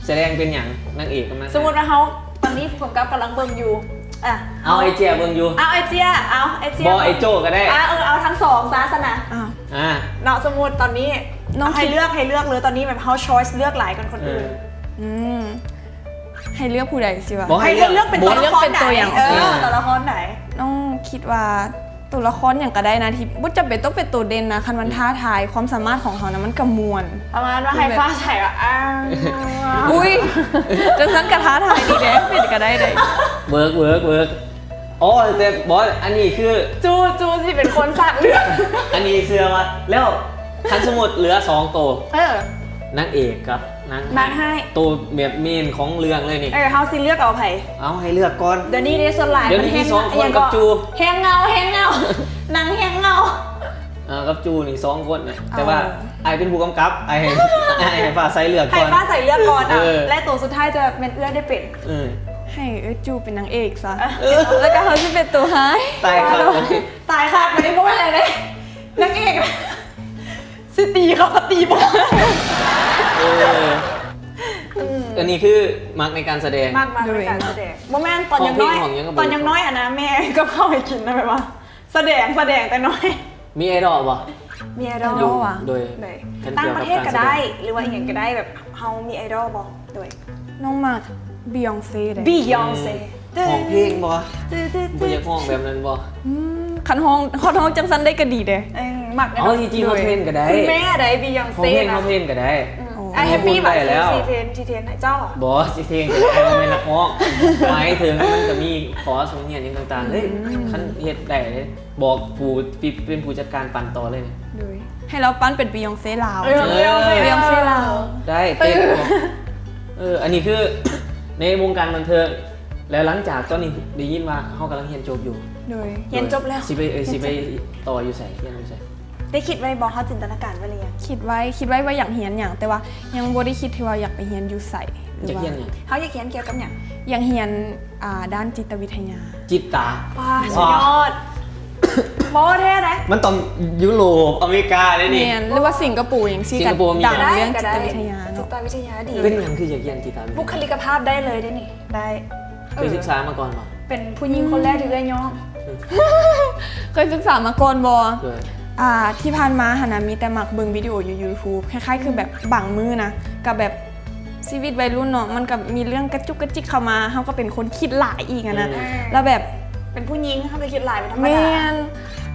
ສະແດງເປັນຫຍັງ? ນາງເອກກັບນາງຮ້າຍ ສົມມຸດວ່າເຮົາ ຕອນນີ້ຜູ້ກຳກັບກຳລັງເບິ່ງຢູ່ ອ່ະ ເອົາໄອ້ເຈ້ຍເບິ່ງຢູ່ ເອົາໄອ້ເຈ້ຍ ເອົາໄອ້ເຈ້ຍ ບໍ່ ເບິ່ງ ໄອ້ໂຈ້ກໍໄດ້ ອ່ະ ເອີ ເອົາທັງສອງຊະຊັ້ນນະ ອ່າ ອ່າ ເນາະ ສົມມຸດຕອນນີ້ ນ້ອງ ໃຫ້ເລືອກ ໃຫ້ເລືອກເລີຍ ຕອນນີ້ແບບເຮົາ choice ເລືອກຫຼາຍກ່ອນຄົນອື່ນ ເອີ ອືມ ໃຫ້ເລືອກຜູ້ໃດຊິວະ? ບໍ່ ໃຫ້ເລືອກ ໃຫ້ເລືອກເປັນ ບໍ່ ຕົວລະຄອນ ໃດ ເລືອກເປັນຕົວຢ່າງ ເອີ ເອີ ຕົວລະຄອນໃດ? ນ້ອງຄິດວ່າຕົວລະຄອນຫຍັງກໍໄດ້ນະ ທີ່ບໍ່ຈຳເປັນຕ້ອງເປັນໂຕເດັ່ນນະ ຄັນມັນ ອືມ ທ້າທາຍຄວາມສາມາດຂອງເຮົານະ ມັນກໍມ່ວນ ປະມານວ່າໃຫ້ຟ້າໃສວ່າ ອ້າວ ອຸ້ຍ ຈັ່ງຊັ້ນກໍທ້າທາຍດີເດ້ ເປັນກໍໄດ້ເດ້ ເວີກ ເວີກ ເວີກ ອໍ ແຕ່ບໍ່ ອັນນີ້ຄື ຈູ ຈູຊິເປັນຄົນສາກເລືອດ ອັນນີ້ເຊື່ອວ່າ ແລ້ວຄັນສົມມຸດເຫຼືອສອງໂຕ ເອີ ນາງເອກກັບ ນາງ ນາງຮ້າຍ ໂຕແບບເມນຂອງເລື່ອງເລີຍນີ້ ເອີ ເຮົາຊິເລືອກເອົາໃຜ? ເອົາໃຫ້ເລືອກກ່ອນ ດຽວນີ້ເດ້ ສ່ວນຫຼາຍ ດຽວນີ້ມີສອງຄົນກັບຈູ ແຮງເງົາ ແຮງເງົາ ນາງແຮງເງົາ ເອີ ກັບຈູນີ້ສອງຄົນນະ ເອີ ແຕ່ວ່າອ້າຍເປັນຜູ້ກຳກັບ ອ້າຍໃຫ້ ອ້າຍໃຫ້ຟ້າໃສເລືອກກ່ອນ ໃຫ້ຟ້າໃສເລືອກກ່ອນ ເອີ ແລະໂຕສຸດທ້າຍຈະແມ່ນເອື້ອຍໄດ້ເປັນ ເອີ ໃຫ້ເອື້ອຍຈູເປັນນາງເອກຊະ ເອີ ແລ້ວກໍເຮົາຊິເປັນໂຕຮ້າຍ ຕາຍຄັກ ຕາຍຄັກ ບໍ່ແມ່ນຫຍັງເດ້ ນາງເອກ ຊິຕີເຂົາກໍຕີບໍ່ ເອີ ອືມ ອັນນີ້ຄືມັກໃນການສະແດງ ມັກ ມັກໃນການສະແດງ ໂດຍ ບໍ່ແມ່ນ ຕອນຍັງນ້ອຍ ຮ້ອງເພງຮ້ອງຫຍັງກໍບໍ່ ຕອນຍັງນ້ອຍຫັ້ນນະ ແມ່ກັບເຂົ້າໃຫ້ກິນນະ ແບບວ່າ ສະແດງ ສະແດງແຕ່ນ້ອຍ ມີໄອດອລບໍ່? ມີໄອດອລ ຢູ່ ໂດຍ ໃນຕ່າງປະເທດກໍໄດ້ ຫຼືວ່າອີ່ຫຍັງກໍໄດ້ ແບບເຮົາມີໄອດອລບໍ່? ໂດຍ ນ້ອງມັກ Beyoncé ເດ້ Beyoncé ອືມ ຮ້ອງເພງບໍ່? ບໍ່ຢາກຮ້ອງແບບນັ້ນບໍ່? ອືມ ຄັນຮ້ອງ ຄັນຮ້ອງຈັ່ງຊັ້ນໄດ້ກໍດີເດ້ ເອີ ມັກເນາະ ເອົາ ທີ່ຈິງເຮົາເທຣນກໍໄດ້ ຄຸນແມ່ໃດ Beyoncé ຮ້ອງເພງ ນະ ເຮົາເທຣນກໍໄດ້ ອືມ ອໍ ອ້າຍແຮບປີ້ບໍ່? ໄດ້ແລ້ວ ຊິເທຣນ ຊິເທຣນໃຫ້ເຈົ້າ ບໍ່ ຊິເທຣນກໍໄດ້ ອ້າຍບໍ່ແມ່ນນັກຮ້ອງ ໝາຍເຖິງມັນກໍມີຄອສໂຮງຮຽນຫຍັງຕ່າງໆ ເອີ ເອີ ເອີ ຄັນເຮັດໄດ້ເດ້ ບອກຜູ້ທີ່ເປັນຜູ້ຈັດການປັ່ນຕໍ່ເລີຍນີ້ ໂດຍ ໃຫ້ລາວປັ່ນເປັນ Beyoncé ລາວ ເອີ Beyoncé ລາວ ໄດ້ເຕັ້ນ ເອີ ເອີ ອັນນີ້ຄືໃນວົງການບັນເທີງ ແລ້ວຫຼັງຈາກຕອນນີ້ໄດ້ຍິນວ່າເຮົາກຳລັງຮຽນຈົບຢູ່ ໂດຍ ຮຽນຈົບແລ້ວ ຊິໄປ ເອີ ຊິໄປຕໍ່ຢູ່ໃສ? ຮຽນຢູ່ໃສ? ໄດ້ຄິດໄວ້ບໍ່? ເຮົາຈິນຕະນາການໄວ້ຫຼືຍັງ? ຄິດໄວ້ ຄິດໄວ້ວ່າຢາກຮຽນຫຍັງ ແຕ່ວ່າຍັງບໍ່ໄດ້ຄິດເທື່ອວ່າຢາກໄປຮຽນຢູ່ໃສ ຢາກຮຽນຫຍັງ? ເຮົາຢາກຮຽນກ່ຽວກັບຫຍັງ? ຢາກຮຽນ ອ່າ ດ້ານຈິດຕະວິທະຍາ ຈິດຕາ ປາ ສຸດຍອດ ບໍ່ແທ້ໃດ ມັນຕ້ອງຢູໂຣບ ອາເມລິກາເດ້ນີ້ ແມ່ນ ຫຼືວ່າສິງກະໂປຫຍັງຊີ້ ສິງກະໂປມີ ກໍດັງເລື່ອງ ກໍໄດ້ ຈິດຕະວິທະຍາເນາະ ຈິດຕະວິທະຍາດີ ເປັນຫຍັງຄືຢາກຮຽນຈິດຕະວິທະຍາ? ບຸກຄະລິກະພາບໄດ້ເລີຍເດ້ນີ້ ໄດ້ ເຄີຍສຶກສາມາກ່ອນບໍ່? ເປັນຜູ້ຍິງຄົນແລກທີ່ເອື້ອຍຍ້ອງ ເຄີຍສຶກສາມາກ່ອນບໍ່? ເຄີຍ ອ່າ ທີ່ຜ່ານມາຫັ້ນນະ ມີແຕ່ມັກເບິ່ງວິດີໂອຢູ່ YouTube ຄ້າຍໆ ຄືແບບບາງມື້ນະ ກໍແບບ ຊີວິດໄວລຸ້ນເນາະ ມັນກໍມີເລື່ອງກະຈຸກກະຈິກເຂົ້າມາ ເຮົາກໍເປັນຄົນຄິດຫຼາຍອີກຫັ້ນນະ ອືມ ແລ້ວແບບ ເປັນຜູ້ຍິງເຮົາກໍຄິດຫຼາຍເປັນທຳມະດາ ແມ່ນ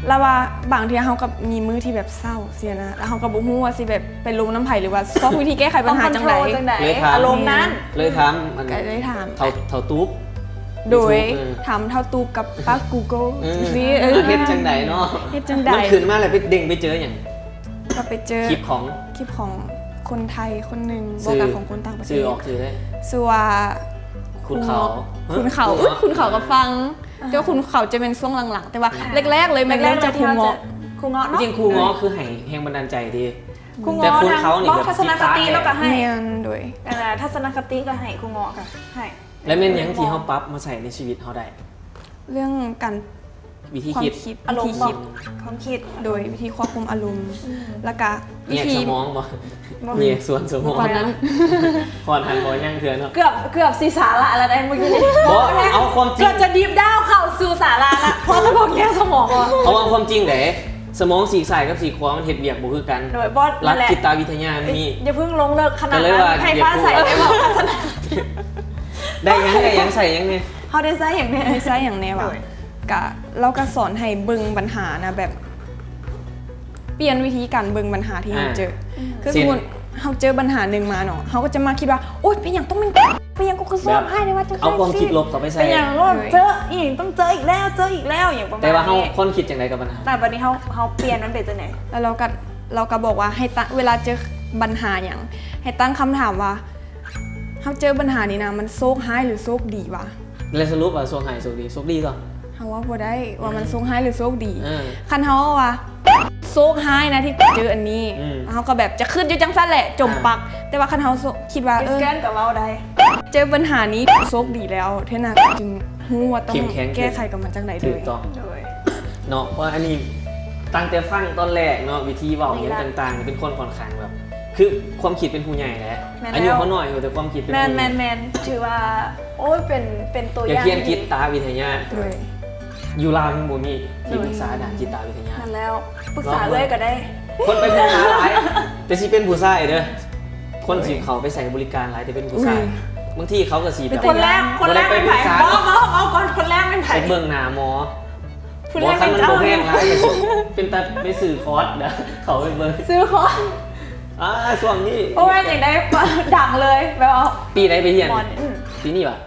ແລ້ວວ່າບາງເທື່ອເຮົາກໍມີມື້ທີ່ແບບເສົ້າຊີ້ນະ ແລ້ວເຮົາກໍບໍ່ຮູ້ວ່າຊິແບບໄປລົມນຳໃຜ ຫຼືວ່າຊອກວິທີແກ້ໄຂບັນຫາຈັ່ງໃດ ຕ້ອງຄອນໂທຣລຈັ່ງໃດ ເລີຍຖາມ ອາລົມນັ້ນ ເລີຍຖາມ ກໍເລີຍຖາມ ເຖົ້າ ເຖົ້າຕູບ ໂດຍ ເອີ ຖາມເຖົ້າຕູບກັບປ້າ Google ເອີ ຊີ້ ເອີ ເຮັດຈັ່ງໃດເນາະ ເຮັດຈັ່ງໃດ ມັນຂຶ້ນມາແລ້ວໄປເດ້ງໄປເຈີຫຍັງ? ກໍໄປເຈີ ຄລິບຂອງ ຄລິບຂອງ ຄົນໄທຄົນໜຶ່ງ ບໍ່ ຊື່ ກະຂອງຄົນຕ່າງປະເທດ ຊື່ອອກຊື່ເດ້ ຊື່ວ່າ ຄຸນເຂົາ ຄຸນເຂົາ ເອີ ຄຸນເຂົາກັບຟັງ ແຕ່ວ່າຄຸນເຂົາຈະແມ່ນຊ່ວງຫຼັງໆ ແຕ່ວ່າແລກໆເລີຍແມ່ນເລີ່ມຈາກຄູເງາະ ຄູເງາະເນາະ ຈິງຄູເງາະຄືໃຫ້ແຮງບັນດານໃຈເດ້ ຄູເງາະ ແຕ່ຄົນເຂົານີ້ແບບ ທັດສະນະຄະຕິເຮົາກໍໃຫ້ ແມ່ນ ໂດຍ ທັດສະນະຄະຕິກໍໃຫ້ຄູເງາະກໍໃຫ້ ແລະແມ່ນຫຍັງທີ່ເຮົາປັບມາໃຊ້ໃນຊີວິດເຮົາໄດ້ ເລື່ອງການ ວິທີຄິດ ຄວາມຄິດ ອາລົມ ວິທີຄິດ ຄວາມຄິດ ໂດຍວິທີຄວບຄຸມອາລົມ ແລ້ວກະວິທີ ແຍກສະໝອງບໍ່ ແຍກສ່ວນສະໝອງ ກ່ອນນັ້ນ ກ່ອນຫັ້ນບໍ່ຍັງເທື່ອເນາະ ເກືອບ ເກືອບຊິສາລະແລ້ວໄດ໋ມື້ກີ້ນີ້ ບໍ່ ເອົາຄວາມຈິງ ເກືອບຈະດີບດາວເຂົ້າສູ່ສາລະລະ ເພາະວ່າບອກແຍກສະໝອງ ເພາະວ່າຄວາມຈິງເດ້ ສະໝອງຊີກຊ້າຍກັບຊີກຂວາມັນເຮັດວຽກບໍ່ຄືກັນ ໂດຍ ຫຼັກຈິດຕະວິທະຍາມັນມີ ຢ່າເພິ່ງລົງເລິກຂະໜາດນັ້ນ ໃຫ້ຟ້າໃສໄດ້ບອກ ໄດ້ຫຍັງ ໄດ້ຫຍັງ ໃຊ້ຫຍັງແດ່ ເຮົາໄດ້ໃຊ້ຫຍັງແດ່ ໄດ້ໃຊ້ຫຍັງແດ່ຫວາ ກະ ລາວກະສອນໃຫ້ເບິ່ງບັນຫານະ ແບບປ່ຽນວິທີການເບິ່ງບັນຫາທີ່ເຮົາເຈີ ຄືສົມມຸດເຮົາເຈີບັນຫາໜຶ່ງມາເນາະ ເຮົາກໍຈະມາຄິດວ່າ ໂອ້ຍ ເປັນຫຍັງຕ້ອງແມ່ນ ເປັນຫຍັງກູຄືໂຊກຮ້າຍແທ້ວ່າ ເອົາຄວາມຄິດລົບເຂົ້າໄປໃສ່ ເປັນຫຍັງ ເຈີອີກ ຕ້ອງເຈີອີກແລ້ວ ເຈີອີກແລ້ວ ຫຍັງປະມານນີ້ ແຕ່ວ່າເຮົາຄວນຄິດຈັ່ງໃດກັບບັນຫາ ແລ້ວບັດນີ້ເຮົາ ເຮົາປ່ຽນມັນເປັນຈັ່ງໃດ ແລ້ວລາວກໍ ລາວກໍບອກວ່າໃຫ້ ເວລາເຈີບັນຫາຫຍັງ ໃຫ້ຕັ້ງຄຳຖາມວ່າ ເຮົາເຈີບັນຫານີ້ນະ ມັນໂຊກຮ້າຍຫຼືໂຊກດີຫວາ ແລ້ວສະຫຼຸບວ່າໂຊກຮ້າຍໂຊກດີ ໂຊກດີຕົວະ ເຮົາເວົ້າບໍ່ໄດ້ວ່າມັນໂຊກຮ້າຍຫຼືໂຊກດີ ເອີ ຄັນເຮົາເວົ້າວ່າ ໂຊກຮ້າຍນະທີ່ເຈີອັນນີ້ ເຮົາກໍແບບຈະຄຶດຢູ່ຈັ່ງຊັ້ນແຫຼະ ຈົມປັກ ແຕ່ວ່າຄັນເຮົາຄິດວ່າ ເອີ ເຈີບັນຫານີ້ໂຊກດີແລ້ວ ເທື່ອໜ້າຈຶ່ງຮູ້ວ່າຕ້ອງແກ້ໄຂກັບມັນຈັ່ງໃດເລີຍ ເນາະ ເພາະອັນນີ້ຕັ້ງແຕ່ຟັງຕອນແລກເນາະ ວິທີເວົ້າຫຍັງຕ່າງໆ ເປັນຄົນຂ້ອນຂ້າງແບບ ຄືຄວາມຄິດເປັນຜູ້ໃຫຍ່ແຫຼະ ອາຍຸເຮົານ້ອຍຢູ່ ແຕ່ຄວາມຄິດເປັນຜູ້ໃຫຍ່ ແມ່ນໆ ຖືວ່າ ໂອ້ຍ ເປັນ ເປັນຕົວຢ່າງ ຢາກຮຽນຈິດຕະວິທະຍາ ໂດຍ ຢູ່ລາວຍັງບໍ່ມີທີ່ປຶກສາດ້ານຈິດຕະວິທະຍາ ນັ້ນແລ້ວ ປຶກສາເອື້ອຍກໍໄດ້ ຄົນໄປປຶກສາຫຼາຍ ແຕ່ຊິເປັນຜູ້ຊາຍເດີ ຄົນຊິເຂົ້າໄປໃຊ້ບໍລິການຫຼາຍ ແຕ່ເປັນຜູ້ຊາຍ ບາງທີເຂົາກໍຊິແບບ ຄົນແລກ ຄົນແລກແມ່ນໃຜ ບໍ່ ບໍ່ ເອົາກ່ອນ ຄົນແລກແມ່ນໃຜ ໄປເບິ່ງໜ້າໝໍ ບໍ່ ຄັນມັນບໍ່ແພງຫຼາຍ ເປັນຕາໄປຊື້ຄອດນະ ເຂົ້າໄປເບິ່ງ ຊື້ຄອດ ອ່າ ຊ່ວງນີ້ ໂອ້ຍ ຈັ່ງໄດ້ ດັງເລີຍ ແບບວ່າ ປີໃດໄປຮຽນ ປີນີ້ຫວາ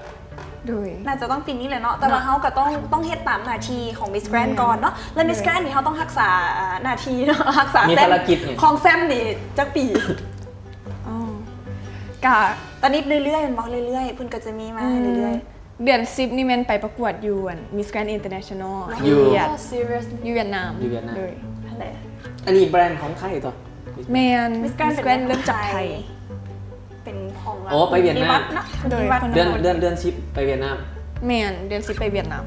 ໂດຍ ໜ້າຈະຕ້ອງປີນີ້ແຫຼະເນາະ ແຕ່ວ່າເຮົາກໍຕ້ອງ ຕ້ອງເຮັດຕາມໜ້າທີ່ຂອງ Miss Grand ກ່ອນເນາະ ແລະ Miss Grand ນີ້ເຮົາຕ້ອງຮັກສາໜ້າທີ່ເນາະ ຮັກສາແຊ້ມຂອງແຊ້ມນີ້ຈັກປີ ອໍ ກະ ຕອນນີ້ເລື້ອຍໆ ແມ່ນບໍ່ ເລື້ອຍໆ ເພິ່ນກໍຈະມີມາໃຫ້ເລື້ອຍໆ ເດືອນສິບນີ້ແມ່ນໄປປະກວດຢູ່ອັນ Miss Grand International ຢູ່ຫວຽດ ຫວຽດນາມ ຢູ່ຫວຽດນາມ ໂດຍ ອັນນີ້ແບຣນຂອງໄທຕົວະ ແມ່ນ Miss Grand ເລີ່ມຈາກໄທ ເປັນຂອງ ອໍ ໄປຫວຽດນາມ ເດືອນ ເດືອນສິບໄປຫວຽດນາມ ແມ່ນ ເດືອນສິບໄປຫວຽດນາມ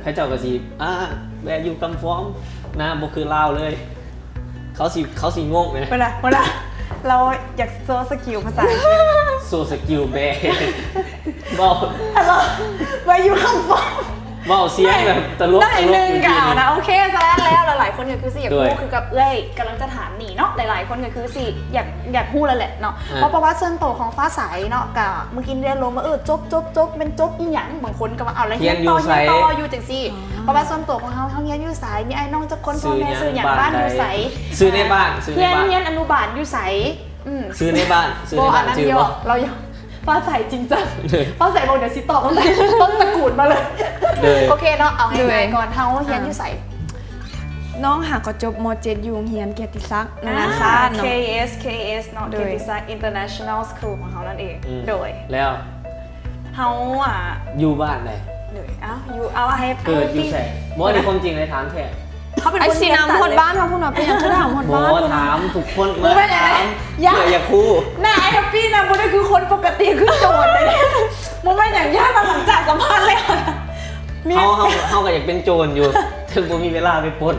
ເຂົາເຈົ້າກໍຊິ ອ່າ where you come from ນະ ບໍ່ຄືລາວເລີຍ ເຂົາຊິ ເຂົາຊິງົງເດ້ ເວລາ ເວລາ ລາວຢາກໂຊສະກິວພາສາອັງກິດ ໂຊສະກິວແບ ເວົ້າ Hello where you come from ເວົ້າສຽງແບບຕະຫຼົກ ໜ້ອຍໜຶ່ງກໍເອົານະ ໂອເຄ ສະນັ້ນແລ້ວ ຫຼາຍໆຄົນກໍຄືຊິຢາກຮູ້ ຄືກັບເອື້ອຍກຳລັງຈະຖາມນີ້ເນາະ ຫຼາຍໆຄົນກໍຄືຊິຢາກ ຢາກຮູ້ແລ້ວແຫຼະເນາະ ເພາະປະຫວັດສ່ວນໂຕຂອງຟ້າໃສເນາະ ກໍມື້ກີ້ໄດ້ລົງມາ ເອີ ຈົບ ຈົບ ຈົບ ແມ່ນຈົບອີ່ຫຍັງ ບາງຄົນກໍວ່າ ເອົາ ແລ້ວຮຽນຕໍ່ ຮຽນຕໍ່ຢູ່ຈັ່ງຊີ້ ປະຫວັດສ່ວນໂຕຂອງເຮົາ ເຮົາຮຽນຢູ່ໃສ ມີອ້າຍນ້ອງຈັກຄົນ ພໍ່ແມ່ຊື່ຫຍັງ ບ້ານຢູ່ໃສ ຊື່ໃນບ້ານ ຮຽນ ຮຽນອະນຸບານຢູ່ໃສ ອືມ ຊື່ໃນບ້ານ ຊື່ໃນບ້ານ ບໍ່ ອັນນັ້ນ ຊື່ບໍ່ ລາວ ຟ້າໃສຈິງຈັງ ຟ້າໃສບອກ ດຽວຊິຕອບຕັ້ງແຕ່ຕົ້ນຕະກູນມາເລີຍ ໂອເຄເນາະ ເອົາງ່າຍໆກ່ອນ ເຮົາຮຽນຢູ່ໃສ ນ້ອງຫາກໍຈົບ ມ.ເຈັດ ຢູ່ໂຮງຮຽນກຽດຕິສັກນານາຊາດເນາະ KES KES ເນາະ ກຽດຕິສັກ International School ຂອງເຮົານັ້ນເອງ ໂດຍ ແລ້ວ ເຮົາອ່ະ ຢູ່ບ້ານໃດ ໂດຍ ເອົ້າ ຢູ່ ເອົາໃຫ້ ເກີດຢູ່ໃສ ບໍ່ ອັນນີ້ຄວາມຈິງເລີຍ ຖາມແທ້ ເຮົາເປັນຄົນ ໄອ້ຊີນຳຮອດບ້ານເຮົາພຸ້ນວ່າ ເປັນຫຍັງຄືຖາມຮອດບ້ານ ບໍ່ ຖາມທຸກຄົນ ມາຖາມ ເພື່ອຢາກຮູ້ ໜ້າອ້າຍແຮັບປີ້ນະ ບໍ່ໄດ້ຄືຄົນປົກກະຕິ ຄືໂຈນເດ້ ບໍ່ແມ່ນຫຍັງ ຢ້ານວ່າຫຼັງຈາກສຳພາດແລ້ວ ເຮົາ ເຮົາ ເຮົາກໍຢາກເປັນໂຈນຢູ່ ແຕ່ບໍ່ມີເວລາໄປປົນ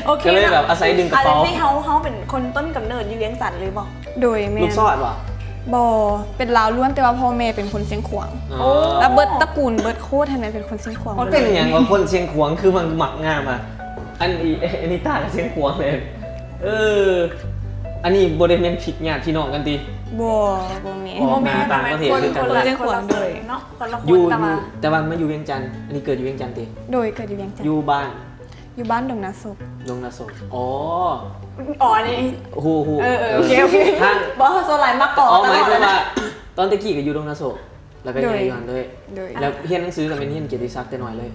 ໂອເຄ ກໍເລີຍແບບອາໄສດຶງກະເປົາ ເຮົາ ເຮົາເປັນຄົນຕົ້ນກຳເນີດຢູ່ວຽງຈັນເລີຍບໍ່? ໂດຍ ແມ່ນ ລູກຊອດບໍ່? ບໍ່ ເປັນລາວລ້ວນ ແຕ່ວ່າພໍ່ແມ່ເປັນຄົນຊຽງຂວາງ ອໍ ແລ້ວເບິດຕະກູນເບິດໂຄດຫັ້ນແຫຼະເປັນຄົນຊຽງຂວາງ ມັນເປັນຫຍັງວ່າຄົນຊຽງຂວາງຄືມັນມັກງາມອະ ອັນ ອານິຕາກໍຊຽງຂວາງແຫຼະ ເອີ ອັນນີ້ບໍ່ໄດ້ແມ່ນຜິດຍາດພີ່ນ້ອງກັນຕິ? ບໍ່ ບໍ່ແມ່ນ ອອກມາຕ່າງປະເທດຄືກັນ ຄົນລະຄົນ ຊຽງຂວາງ ໂດຍ ເນາະ ຄົນລະຄົນ ຢູ່ ແຕ່ວ່າ ແຕ່ວ່າມາຢູ່ວຽງຈັນ ອັນນີ້ເກີດຢູ່ວຽງຈັນຕິ? ໂດຍ ເກີດຢູ່ວຽງຈັນ ຢູ່ບ້ານ ຢູ່ບ້ານດົງນາສົກ ດົງນາສົກ ອໍ ອໍ ອັນນີ້ ຮູ້ ຮູ້ ເອີ ເອີ ໂອເຄ ໂອເຄ ທາງ ບໍ່ ສ່ວນຫຼາຍມັກເກາະ ອໍ ໝາຍເຖິງວ່າ ຕອນແຕ່ກີ້ກໍຢູ່ດົງນາສົກ ແລ້ວກໍໃຫຍ່ຢູ່ຫັ້ນເລີຍ ໂດຍ ແລ້ວຮຽນໜັງສືກໍແມ່ນຮຽນກຽດຕິສັກແຕ່ນ້ອຍເລີຍ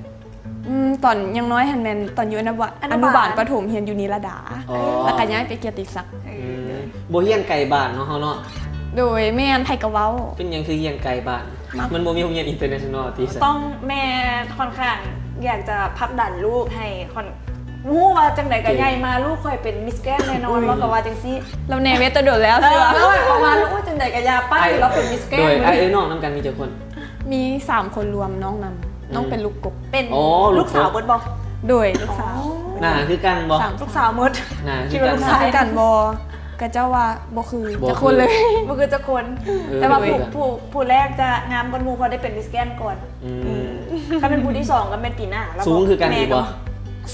ອືມ ຕອນຍັງນ້ອຍຫັ້ນແມ່ນຕອນຢູ່ອະນຸບານ ອະນຸບານ ອະນຸບານປະຖົມ ຮຽນຢູ່ນິລະດາ ອໍ ແລ້ວກໍຍ້າຍໄປກຽດຕິສັກ. ເອີ ອືມ ບໍ່ຮຽນໄກບ້ານເນາະ ເຮົາເນາະ. ໂດຍ ແມ່ນ ໃຜກໍເວົ້າ. ເປັນຫຍັງຄືຮຽນໄກບ້ານ? ມັນບໍ່ມີໂຮງຮຽນ international ຕິ? ຕ້ອງ ແມ່ຂ້ອນຂ້າງຢາກຈະຜັກດັນລູກໃຫ້ ຮູ້ວ່າຈັ່ງໃດກໍໃຫຍ່ມາລູກຂ້ອຍເປັນ Miss Grand ແນ່ນອນ ເວົ້າກໍວ່າຈັ່ງຊີ້. ລາວແນ່ເວດແຕ່ດົນແລ້ວ ເອີ ຊິວ່າ ລາວປະມານ ໂອ້ຍ ຈັ່ງໃດກໍຢ່າໄປ ລາວເປັນ Miss Grand. ໂດຍ ອ້າຍເອື້ອຍນ້ອງນຳກັນມີຈັກຄົນ? ມີສາມຄົນລວມນ້ອງນຳ. ອືມ ນ້ອງເປັນລູກກົກ ເປັນ ອໍ ລູກສາວເບິດບໍ່? ໂດຍ ລູກສາວ. ອໍ ໜ້າຄືກັນບໍ່? ສາມ ລູກສາວໝົດ. ໜ້າຄືກັນ ຄິດວ່າລູກຊາຍຄືກັນບໍ່? ຂະເຈົ້າວ່າບໍ່ຄືຈັກຄົນເລີຍ ບໍ່ຄືຈັກຄົນ. ເອີ ແຕ່ວ່າຜູ້ ຜູ້ ຜູ້ແລກຈະງາມກ່ອນໝູ່ ເພາະໄດ້ເປັນ Miss Grand ກ່ອນ. ອືມ ອືມ ຄັນເປັນຜູ້ທີສອງກໍແມ່ນປີໜ້າ. ສູງຄືກັນອີກບໍ່?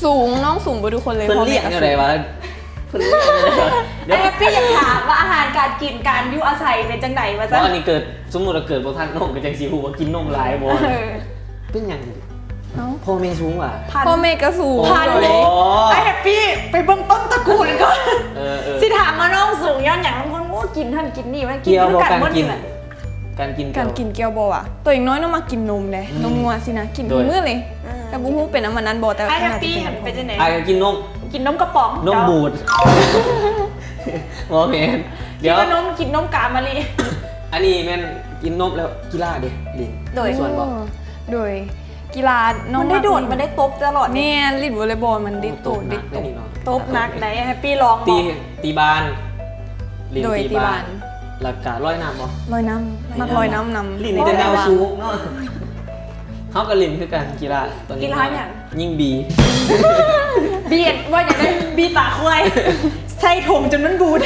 ສູງ ນ້ອງສູງເບິດທຸກຄົນເລີຍ. ເພິ່ນລ້ຽງແນວໃດວະ? ເພິ່ນລ້ຽງແນວໃດວະ? ດຽວ ອ້າຍແຮັບປີ້ຢາກຖາມວ່າອາຫານການກິນ ການຢູ່ອາໄສເປັນຈັ່ງໃດວ່າຊັ້ນ? ເພາະອັນນີ້ເກີດ ສົມມຸດວ່າເກີດບໍ່ທັນ ນ້ອງກໍຈັ່ງຊິຮູ້ວ່າກິນນົມຫຼາຍບໍ່. ເອີ ເປັນຫຍັງ? ເອົ້າ ພໍ່ແມ່ສູງຫວາ? ພໍ່ແມ່ກໍສູງ. ໂອ້ ອ້າຍແຮັບປີ້ໄປເບິ່ງຕົ້ນຕະກູນກ່ອນ. ເອີໆ ຊິຖາມວ່ານ້ອງສູງຍ້ອນຫຍັງ? ບາງຄົນ ໂອ້ ກິນຫັ້ນກິນນີ້ ມັນກິນຄືກັນໝົດນີ້ແຫຼະ. ການກິນ ການກິນກ່ຽວບໍ່ຫວາ? ໂຕເອງນ້ອຍນ້ອງມັກກິນນົມເດ້ ອືມ ນົມງົວຊີ້ນະ ກິນ ໂດຍ ທຸກມື້ເລີຍ. ເອີ ກໍບໍ່ຮູ້ເປັນນຳອັນນັ້ນບໍ່ ແຕ່ ອ້າຍແຮັບປີ້ຫັ້ນເປັນຈັ່ງໃດ? ອ້າຍກໍກິນນົມ ກິນນົມກະປ໋ອງ ນົມບູດ. ບໍ່ແມ່ນ ດຽວ ກິນນົມ ກິນນົມກາມະລິ. ອັນນີ້ແມ່ນກິນນົມແລ້ວກິລາເດ ຫຼິ້ນ ໂດຍ ສ່ວນບໍ່? ໂດຍ ກິລານ້ອງ ມັນໄດ້ໂດດ ມັນໄດ້ຕົບຕະຫຼອດ. ແມ່ນ ຫຼິ້ນວໍເລັຍບອນ ມັນໄດ້ໂຕ ໂຕ ໂຕ ໂຕ ໂຕໜັກໄດ໋. ແຮັບປີ້ລອງບໍ່? ຕີ ຕີບານ ຫຼິ້ນ ໂດຍ ຕີບານ ແລ້ວກະລອຍນ້ຳບໍ່? ລອຍນ້ຳ ມັກລອຍນ້ຳນຳ. ຫຼິ້ນແຕ່ແນວສູງເນາະ. ເຮົາກໍຫຼິ້ນຄືກັນ ກິລາ ຕອນນີ້ ກິລາຫຍັງ? ຍິງບີ ບີ ວ່າຫຍັງໄດ້ ບີຕາຄວາຍ ໃສ່ຖົງຈົນມັນບູດ.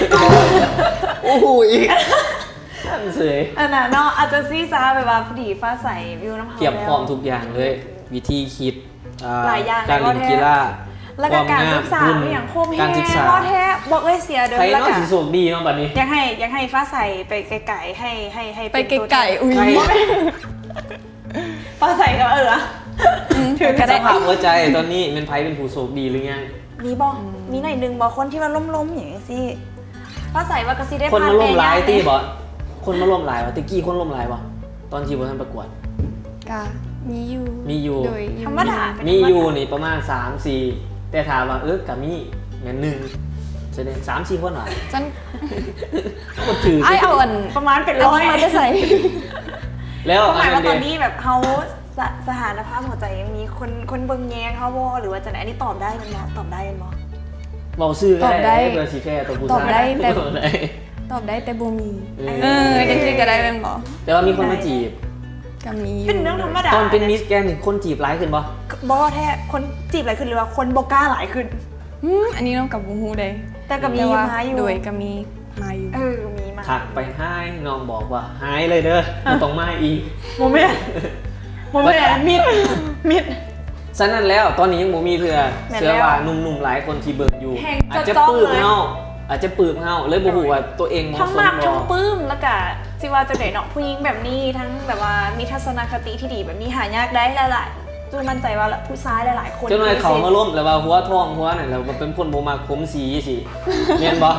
ໂອ້ໂຫ ອີກ ອັນເສີຍ ອັນນັ້ນເນາະ ອາຈານຊີຊາ ແບບວ່າພໍດີຟ້າໃສຢູ່ນຳເຮົາ ກຽມພ້ອມທຸກຢ່າງເລີຍ ວິທີຄິດ ອ່າ ຫຼາຍຢ່າງ ການຫຼິ້ນກິລາ ແລ້ວກໍການສຶກສາ ອີ່ຫຍັງຄົບແຮງ ການສຶກສາ ແທ້ບໍ່ເອື້ອຍເສຍເດີ. ໃຜເນາະຊິໂຊກດີເນາະບັດນີ້. ຢາກໃຫ້ ຢາກໃຫ້ຟ້າໃສໄປໄກໆ ໃຫ້ ໃຫ້ ໃຫ້ ໄປໄກໆ. ອຸ້ຍ ຟ້າໃສກໍເອີ ອືມ ຖືກ ສະພາບຫົວໃຈຕອນນີ້ແມ່ນໃຜເປັນຜູ້ໂຊກດີຫຼືຍັງ? ມີບໍ່? ອືມ ມີໜ້ອຍໜຶ່ງບໍ່ ຄົນທີ່ວ່າລົ້ມໆ ຫຍັງຈັ່ງຊີ້? ຟ້າໃສວ່າກໍຊິໄດ້ ຄົນມາລົ້ມຫຼາຍຕິບໍ່? ຄົນມາລົ້ມຫຼາຍບໍ່? ແຕ່ກີ້ຄົນລົ້ມຫຼາຍບໍ່? ຕອນທີ່ບໍ່ທັນປະກວດ ກະມີຢູ່ ມີຢູ່ ໂດຍ ທຳມະດາ ມີຢູ່ນີ້ປະມານສາມສີ່ ແຕ່ຖ້າວ່າ ເອີ ກະມີແມ່ນໜຶ່ງ ສະແດງສາມສີ່ຄົນຫວາ? ຈັ່ງ ບໍ່ຖືກ ອ້າຍເອົາອັນ ປະມານເປັນຮ້ອຍ ເອົາມາແຕ່ໃສ? ແລ້ວ ຄວາມໝາຍວ່າ ອັນນັ້ນເດ ຕອນນີ້ແບບເຮົາ ສະ ສະຖານະພາບຫົວໃຈຍັງມີຄົນ ຄົນເບິ່ງແຍງເຮົາບໍ່ ຫຼືວ່າຈັ່ງໃດ? ອັນນີ້ຕອບໄດ້ແມ່ນບໍ່? ຕອບໄດ້ແມ່ນບໍ່? ເວົ້າຊື່ກໍໄດ້ ຕອບໄດ້ ເພື່ອຊິແຟຕໍ່ຜູ້ຊາຍ ຕອບໄດ້ ແຕ່ ຕອບໄດ້ ຕອບໄດ້ແຕ່ບໍ່ມີ. ເອີ ເອີ ຈັ່ງຊີ້ກໍໄດ້ແມ່ນບໍ່? ແຕ່ວ່າມີຄົນມາຈີບ ກໍມີຢູ່ ເປັນເລື່ອງທຳມະດາ. ຕອນເປັນມິສແກຣນນີ້ຄົນຈີບຫຼາຍຂຶ້ນບໍ່? ບໍ່ແທ້ ຄົນຈີບຫຼາຍຂຶ້ນ ຫຼືວ່າຄົນບໍ່ກ້າຫຼາຍຂຶ້ນ? ອືມ ອັນນີ້ນ້ອງກໍບໍ່ຮູ້ເດ້ ແຕ່ກໍມີ ແຕ່ວ່າ ມາຢູ່ ໂດຍ ກໍມີ ມາຢູ່ ເອີ ມີມາ ທັກໄປຫາຍ ນ້ອງບອກວ່າຫາຍເລີຍເດີ ບໍ່ຕ້ອງມາອີກ. ບໍ່ແມ່ນ ບໍ່ແມ່ນ ມິດ ມິດ. ສະນັ້ນແລ້ວ ຕອນນີ້ຍັງບໍ່ມີເທື່ອ. ແມ່ນແລ້ວ ເຊື່ອວ່າໜຸ່ມໆຫຼາຍຄົນທີ່ເບິ່ງຢູ່ ອາດຈະປຶ້ມເຮົາ ອາດຈະປຶ້ມເຮົາ ເລີຍບໍ່ຮູ້ວ່າຕົວເອງເໝາະສົມບໍ່ ທັງມັກທັງປຶ້ມ ແລ້ວກະຊິວ່າຈັ່ງໃດເນາະ ຜູ້ຍິງແບບນີ້ ທັງແບບວ່າມີທັດສະນະຄະຕິທີ່ດີແບບນີ້ ຫາຍາກໄດ໋ຫຼາຍໆ. ຈູ່ໝັ້ນໃຈວ່າລະ ຜູ້ຊາຍຫຼາຍໆຄົນ ຈັກໜ້ອຍເຂົາມາລົມແລ້ວວ່າຫົວທອງຫົວນັ້ນ ແລ້ວວ່າເປັນຄົນບໍ່ມັກຜົມສີຊີ້ ແມ່ນບໍ່?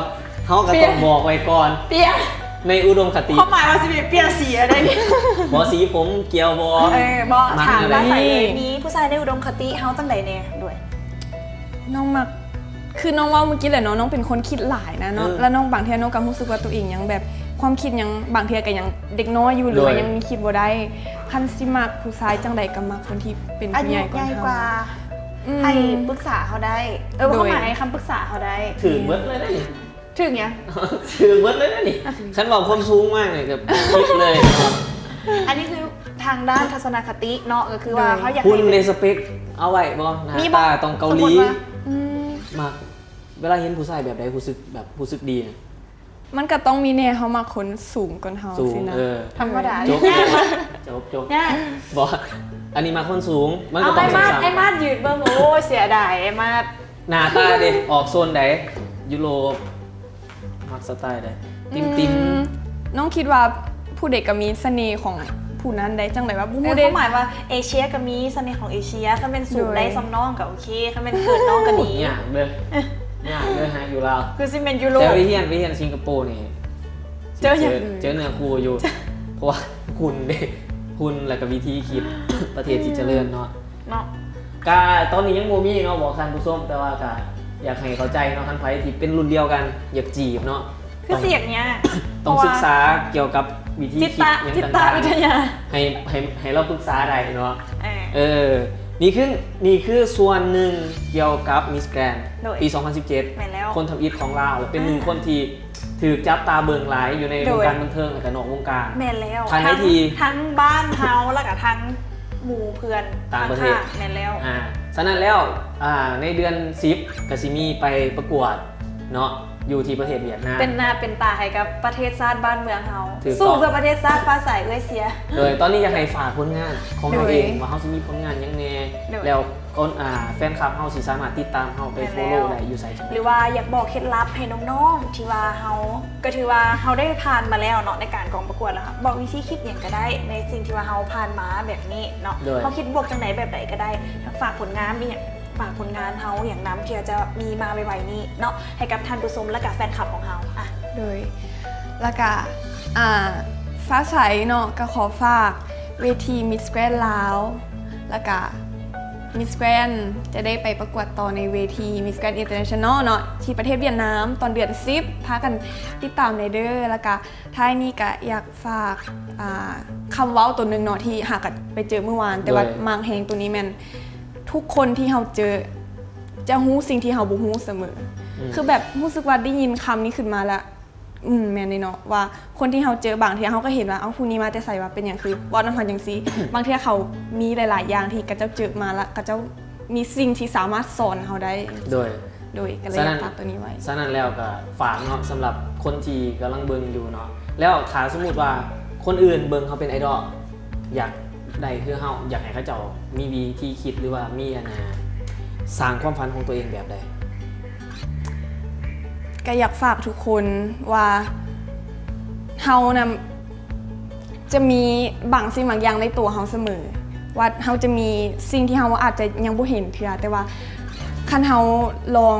ເຮົາກໍຕ້ອງບອກໄວ້ກ່ອນ ປ່ຽນ ໃນອຸດົມຄະຕິ ຄວາມໝາຍວ່າຊິໄປປ່ຽນສີອະໄດ໋ນີ້ ບໍ່ ສີຜົມກ່ຽວບໍ່? ເອີ ບໍ່ ຖາມວ່າໃສເລີຍ ມີຜູ້ຊາຍໃນອຸດົມຄະຕິເຮົາຈັ່ງໃດແດ່ດ້ວຍ? ນ້ອງມັກ ຄືນ້ອງເວົ້າມື້ກີ້ແຫຼະເນາະ ນ້ອງເປັນຄົນຄິດຫຼາຍນະເນາະ ເອີ ແລ້ວນ້ອງບາງເທື່ອນ້ອງກໍຮູ້ສຶກວ່າຕົວເອງຍັງແບບ ຄວາມຄິດຍັງ ບາງເທື່ອກໍຍັງເດັກນ້ອຍຢູ່ ຫຼືວ່າຍັງມີຄິດບໍ່ໄດ້. ຄັນຊິມັກຜູ້ຊາຍຈັ່ງໃດກໍມັກຄົນທີ່ເປັນຜູ້ໃຫຍ່ກວ່າເຮົາ ອືມ ໃຫ້ປຶກສາເຮົາໄດ້ ເອີ ຄວາມໝາຍໃຫ້ຄຳປຶກສາເຮົາໄດ້. ຖືກເບິດເລີຍນະນີ້ ຖືກຫຍັງ? ຖືກເບິດເລີຍນະນີ້ ຄັນເວົ້າຄວາມສູງມານີ້ກໍຜິດເລີຍ. ອັນນີ້ຄືທາງດ້ານທັດສະນະຄະຕິເນາະ ກໍຄືວ່າເຮົາຢາກ ຄຸນໃນສະເປັກເອົາໄວ້ບໍ່? ໜ້າຕາຕ້ອງເກົາຫຼີ ອືມ ມັກ ເວລາເຫັນຜູ້ຊາຍແບບໃດຮູ້ສຶກແບບຮູ້ສຶກດີນະ? ມັນກໍຕ້ອງມີແດ່ ເຮົາມັກຄົນສູງກວ່າເຮົາຊີ້ນະ. ເອີ ທຳມະດາ ຈົບ ຈົບ ຈົບ. ຍາກ ບໍ່ ອັນນີ້ມັກຄົນສູງ ມັນກໍຕ້ອງ ອ້າຍມາດ ອ້າຍມາດຢືນເບິ່ງ ໂອ້ຍ ເສຍດາຍ ອ້າຍມາດ. ໜ້າຕາເດ ອອກໂຊນໃດ? ຢູໂຣບ ມັກສະໄຕໃດ? ຕິ່ມໆ. ອືມ ນ້ອງຄິດວ່າຜູ້ໃດກໍມີສະເໜ່ຂອງຜູ້ນັ້ນໃດ໋ ຈັ່ງໃດວະ ບໍ່ຮູ້ເດ້. ຄວາມໝາຍວ່າເອເຊຍກໍມີສະເໜ່ຂອງເອເຊຍ ຄັນແມ່ນສູງໄດ້ສ່ຳນ້ອງກໍໂອເຄ ຄັນແມ່ນເກີນນ້ອງກໍດີ. ຍາກເດີ ຍາກເດີ ຫາຢູ່ລາວ ຄືຊິແມ່ນຢູໂຣບ. ແຕ່ໄປຮຽນ ໄປຮຽນສິງກະໂປນີ້ ເຈີຫຍັງ? ເຈີເນື້ອຄູ່ຢູ່ ເພາະວ່າຫຸ່ນເດ້ ຫຸ່ນ ແລ້ວກໍວິທີຄິດ ປະເທດທີ່ຈະເລີນເນາະ ເນາະ. ກະຕອນນີ້ຍັງບໍ່ມີເນາະ ບອກທ່ານຜູ້ຊົມ ແຕ່ວ່າກະຢາກໃຫ້ເຂົ້າໃຈເນາະ ຄັນໃຜທີ່ເປັນລຸ້ນດຽວກັນ ຢາກຈີບເນາະ ຄືຊິຢາກຍາກ ຕ້ອງສຶກສາກ່ຽວກັບວິທີຄິດຫຍັງຕ່າງໆ ໃຫ້ ໃຫ້ ໃຫ້ລາວປຶກສາໄດ້ເນາະ ເອີ ນີ້ຄື ນີ້ຄືສ່ວນໜຶ່ງກ່ຽວກັບ Miss Grand ປີສອງພັນສິບເຈັດ ຄົນທຳອິດຂອງລາວ ແລະ ເປັນໜຶ່ງຄົນທີ່ຖືກຈັບຕາເບິ່ງຫຼາຍຢູ່ໃນວົງການບັນເທີງ ແລະ ກະນອກວົງການ ແມ່ນແລ້ວ ທັງ ທັງບ້ານເຮົາ ແລະ ກະທັງ ໝູ່ເພື່ອນຕ່າງປະເທດ ແມ່ນແລ້ວ ອ່າ ສະນັ້ນແລ້ວ ອ່າ ໃນເດືອນສິບກະຊິມີໄປປະກວດເນາະ ຢູ່ທີ່ປະເທດຫວຽດນາມ ເປັນໜ້າເປັນຕາໃຫ້ກັບປະເທດຊາດບ້ານເມືອງເຮົາ ສູ້ເພື່ອປະເທດຊາດ ຟ້າໃສ ເອື້ອຍເຊຍ ໂດຍຕອນນີ້ຢາກໃຫ້ຝາກຜົນງານຂອງເຮົາເອງ ວ່າເຮົາຊິມີຜົນງານຫຍັງແດ່ ແລ້ວ ຄົນ ອ່າ ແຟນຄລັບເຮົາຊິສາມາດຕິດຕາມເຮົາໄປ follow ໄດ້ຢູ່ໃສ ຫຼືວ່າຢາກບອກເຄັດລັບໃຫ້ນ້ອງໆ ທີ່ວ່າເຮົາ ກໍຖືວ່າເຮົາໄດ້ຜ່ານມາແລ້ວເນາະ ໃນການກອງປະກວດແລ້ວ ບອກວິທີຄິດຫຍັງກໍໄດ້ ໃນສິ່ງທີ່ວ່າເຮົາຜ່ານມາແບບນີ້ເນາະ ເຮົາຄິດບວກຈັ່ງໃດແບບໃດກໍໄດ້ ທັງຝາກຜົນງານ ມີຫຍັງ ຝາກຜົນງານເຮົາຫຍັງນຳ ທີ່ວ່າຈະມີມາໄວໆນີ້ເນາະ ໃຫ້ກັບທ່ານຜູ້ຊົມ ແລະ ກະແຟນຄລັບຂອງເຮົາ ອ່ະ ໂດຍ ແລ້ວກະ ອ່າ ຟ້າໃສເນາະ ກໍຂໍຝາກເວທີ Miss Grand ລາວ ແລ້ວກະ Miss Grand ຈະໄດ້ໄປປະກວດຕໍ່ໃນເວທີ Miss Grand International ເນາະ ທີ່ປະເທດຫວຽດນາມ ຕອນເດືອນສິບ ພາກັນຕິດຕາມແດ່ເດີ ແລ້ວກະທ້າຍນີ້ກະຢາກຝາກ ອ່າ ຄຳເວົ້າໂຕໜຶ່ງເນາະ ທີ່ຫາກະໄປເຈີມື້ວານ ແຕ່ວ່າມັກແຮງໂຕນີ້ແມ່ນ ທຸກຄົນທີ່ເຮົາເຈີ ຈະຮູ້ສິ່ງທີ່ເຮົາບໍ່ຮູ້ສະເໝີ ອືມ ຄືແບບຮູ້ສຶກວ່າໄດ້ຍິນຄຳນີ້ຂຶ້ນມາແລ້ວ ອືມ ແມ່ນເດເນາະ ວ່າຄົນທີ່ເຮົາເຈີ ບາງເທື່ອເຮົາກໍເຫັນວ່າ ເອົ້າ ຜູ້ນີ້ມາແຕ່ໃສວະ ເປັນຫຍັງຄືເວົ້ານຳເຮົາຈັ່ງຊີ້ ບາງເທື່ອເຂົາມີຫຼາຍໆຢ່າງທີ່ເຂົາເຈົ້າເຈີມາ ແລ້ວເຂົາເຈົ້າມີສິ່ງທີ່ສາມາດສອນເຮົາໄດ້ ໂດຍ ໂດຍ ກໍເລີຍຢາກຝາກໂຕນີ້ໄວ້ ສະນັ້ນແລ້ວກໍຝາກເນາະ ສຳລັບຄົນທີ່ກຳລັງເບິ່ງຢູ່ເນາະ ແລ້ວຖ້າສົມມຸດວ່າຄົນອື່ນເບິ່ງເຮົາເປັນໄອດອລ ຢາກໄດ້ຄືເຮົາ ຢາກໃຫ້ເຂົາເຈົ້າມີວິທີຄິດ ຫຼືວ່າມີອັນນາ ສ້າງຄວາມຝັນຂອງຕົວເອງແບບໃດ? ກໍຢາກຝາກທຸກຄົນວ່າເຮົານະ ຈະມີບາງສິ່ງບາງຢ່າງໃນຕົວເຮົາສະເໝີ ວ່າເຮົາຈະມີສິ່ງທີ່ເຮົາອາດຈະຍັງບໍ່ເຫັນເທື່ອ ແຕ່ວ່າຄັນເຮົາລອງ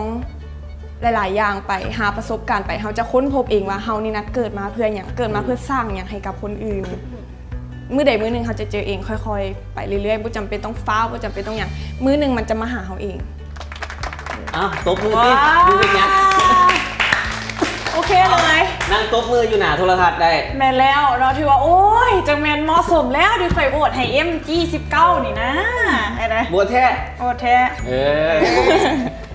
ຫຼາຍໆຢ່າງໄປ ຫາປະສົບການໄປ ເຮົາຈະຄົ້ນພົບເອງວ່າເຮົານີ້ນະເກີດມາເພື່ອຫຍັງ ເກີດມາເພື່ອສ້າງຫຍັງໃຫ້ກັບຄົນອື່ນ ມື້ໃດມື້ໜຶ່ງເຮົາຈະເຈີເອງ ຄ່ອຍໆໄປເລື້ອຍໆ ບໍ່ຈຳເປັນຕ້ອງຟ້າວ ບໍ່ຈຳເປັນຕ້ອງຫຍັງ ມື້ໜຶ່ງມັນຈະມາຫາເຮົາເອງ. ອ້າວ ຕົບມືຕິ ຢູ່ເຮັດຫຍັງ? ໂອເຄເລີຍ ນັ່ງຕົບມືຢູ່ໜ້າໂທລະທັດໄດ້ ແມ່ນແລ້ວເນາະ ຖືວ່າ ໂອ້ຍ ຈັກແມ່ນເໝາະສົມແລ້ວ ທີ່ຂ້ອຍໂຫວດໃຫ້ເອັມຈີສິບເກົ້ານີ້ນະ ໂຫວດແທ້ ໂຫວດແທ້ ເອີ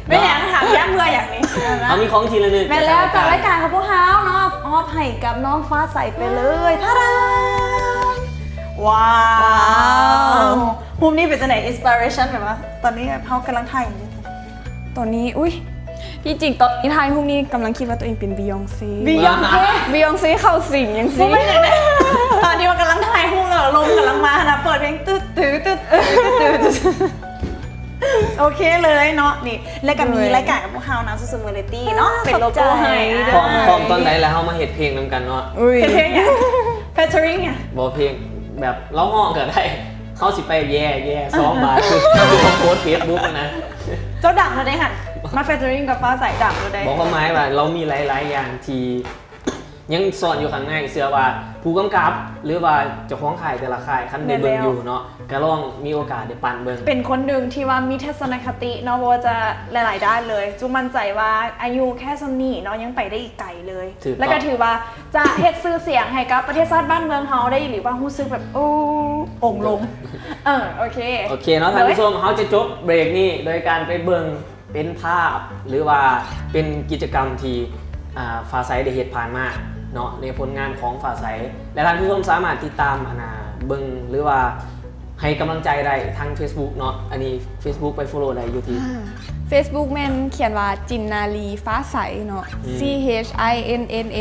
ແມ່ນຫຍັງ ຖາມຢ້ຳເມື່ອຫຍັງນີ້ ເຮົາມີຂອງທີ່ລະນຶກ ແມ່ນແລ້ວ ຈາກລາຍການຂອງພວກເຮົາເນາະ ມອບໃຫ້ກັບນ້ອງຟ້າໃສໄປເລີຍ ທາດາ ວ້າວ ຮູບນີ້ເປັນຈັ່ງໃດ inspiration ແບບວ່າ ຕອນນີ້ເຮົາກຳລັງຖ່າຍ ຕອນນີ້ ອຸ້ຍ ທີ່ຈິງຕອນນີ້ຖ່າຍຮູບນີ້ກຳລັງຄິດວ່າຕົວເອງເປັນ Beyoncé Beyoncé Beyoncé ເຂົ້າສິງຈັ່ງຊີ້ ຕອນທີ່ວ່າກຳລັງຖ່າຍຮູບແລ້ວ ລົມກຳລັງມາຫັ້ນນະ ເປີດເພງ ຕຶດ ຕຶດ ຕຶດ ຕຶດ ໂອເຄເລີຍເນາະ ນີ້ ແລ້ວກໍມີລາຍການກັບພວກເຮົານະ ຊູຊູ Variety ເນາະ ເປັນໂລໂກ້ໃຫ້ ພ້ອມ ພ້ອມຕອນໃດແລ້ວເຮົາມາເຮັດເພງນຳກັນເນາະ ເຮັດເພງຫຍັງ featuring ຫຍັງ ບໍ່ ເພງແບບລາວຮ້ອງກໍໄດ້ ເຮົາຊິໄປແຍ່ໆ ສອງບາດ ເຮົາໂພສເຟສບຸກນະ ເຈົ້າດັງແລ້ວເດ້ຫັ້ນ ມາ featuring ກັບຟ້າໃສ ດັງແລ້ວເດ້ ບໍ່ ຄວາມໝາຍວ່າລາວມີຫຼາຍໆຢ່າງທີ່ ຍັງຊ່ອນຢູ່ຂ້າງໃນ ເຊື່ອວ່າຜູ້ກຳກັບ ຫຼືວ່າເຈົ້າຂອງຄ້າຍແຕ່ລະຄ້າຍ ຄັນໄດ້ເບິ່ງຢູ່ເນາະ ກໍລອງມີໂອກາດໄດ້ປັ່ນເບິ່ງ ເປັນຄົນໜຶ່ງທີ່ວ່າມີທັດສະນະຄະຕິເນາະ ບໍ່ວ່າຈະຫຼາຍໆດ້ານເລີຍ ຈຸໝັ້ນໃຈວ່າອາຍຸແຄ່ສ່ຳນີ້ເນາະ ຍັງໄປໄດ້ອີກໄກເລີຍ ແລ້ວກໍຖືວ່າຈະເຮັດຊື່ສຽງໃຫ້ກັບປະເທດຊາດບ້ານເມືອງເຮົາໄດ້ອີ່ຫຼີ ວ່າຮູ້ສຶກແບບ ໂອ້ ອົງລົງ ເອີ ໂອເຄ ໂອເຄເນາະ ທ່ານຜູ້ຊົມ ເຮົາຈະຈົບເບຣກນີ້ໂດຍການໄປເບິ່ງ ເປັນພາບ ຫຼືວ່າເປັນກິດຈະກຳທີ່ ອ່າ ຟ້າໃສໄດ້ເຮັດຜ່ານມາເນາະ ໃນຜົນງານຂອງຟ້າໃສ ແລະ ທ່ານຜູ້ຊົມສາມາດຕິດຕາມ ອັນນ່າ ເບິ່ງ ຫຼືວ່າໃຫ້ກຳລັງໃຈໄດ້ທາງ Facebook ເນາະ ອັນນີ້ Facebook ໄປ follow ໄດ້ຢູ່ທີ່ ອ່າ Facebook ແມ່ນຂຽນວ່າ ຈິນນາລີ ຟ້າໃສ ເນາະ ອືມ C H I N N A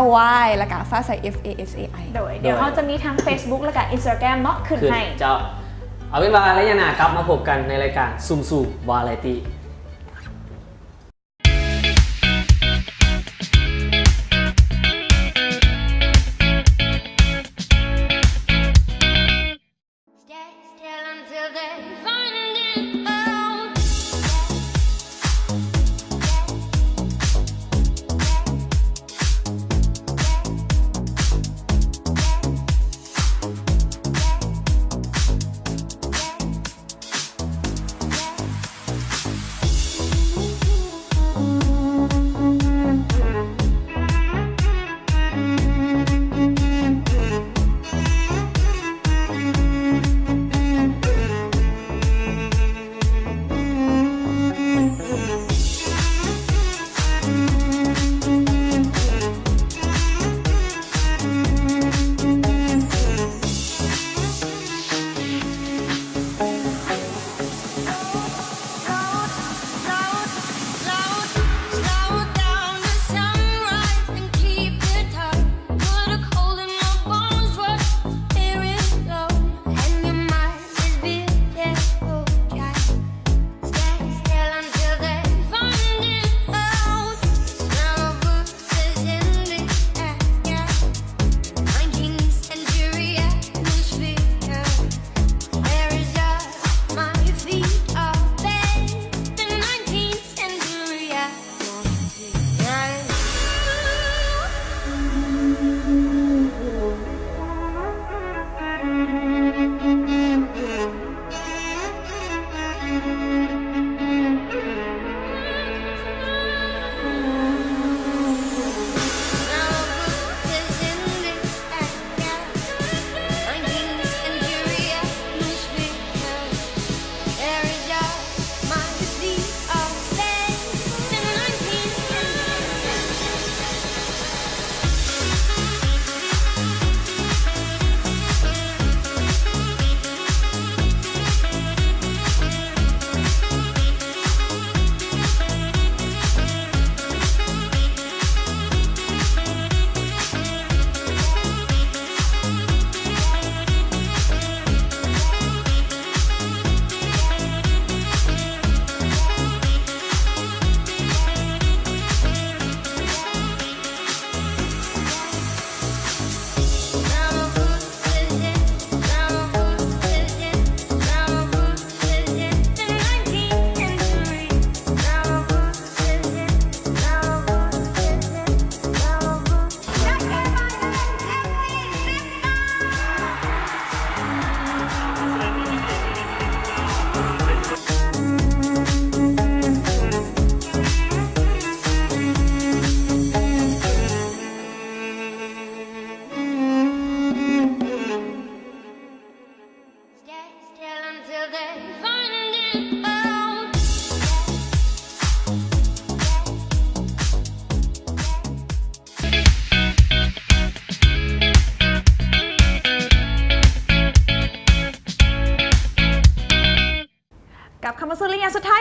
L Y ແລ້ວກະຟ້າໃສ F A S A I ໂດຍ ໂດຍ ດຽວເຮົາຈະມີທັງ Facebook ແລ້ວກະ Instagram ເນາະ ຂຶ້ນໃຫ້ ເຈົ້າ ເອົາເປັນວ່າໄລຍະໜ້າກັບມາພົບກັນໃນລາຍການຊຸ່ມຊູ Variety. Stay still until they find it out.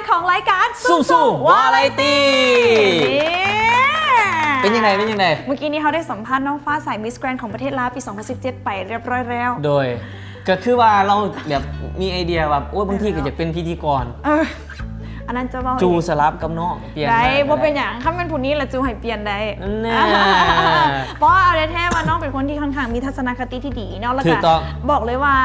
ຂອງລາຍການ ຊຸ່ມໆ ວາໄຣຕີ ເປັນຈັ່ງໃດ ເປັນຈັ່ງໃດ? ເມື່ອກີ້ນີ້ເຮົາໄດ້ສຳພາດນ້ອງຟ້າໃສ Miss Grand ຂອງປະເທດລາວປີສອງພັນສິບເຈັດ ໄປຮຽບຮ້ອຍແລ້ວ ໂດຍ ກໍຄືວ່າລາວແບບມີໄອເດຍວ່າ ໂອ້ຍ ບາງທີກໍຢາກເປັນພິທີກອນ ເອີ ອັນນັ້ນຈະເວົ້າ ຈູສະຫຼັບກັບນ້ອງ ປ່ຽນ ໄດ້ ບໍ່ເປັນຫຍັງ ຄັນແມ່ນຜູ້ນີ້ລະຈູໃຫ້ປ່ຽນໄດ້ ແນ່ ເພາະວ່າເອົາແທ້ໆວ່ານ້ອງເປັນຄົນທີ່ຄ່ອນຂ້າງມີທັດສະນະຄະຕິທີ່ດີເນາະ ແລ້ວກໍ ຖືກຕ້ອງ ບອກເລີຍວ່າ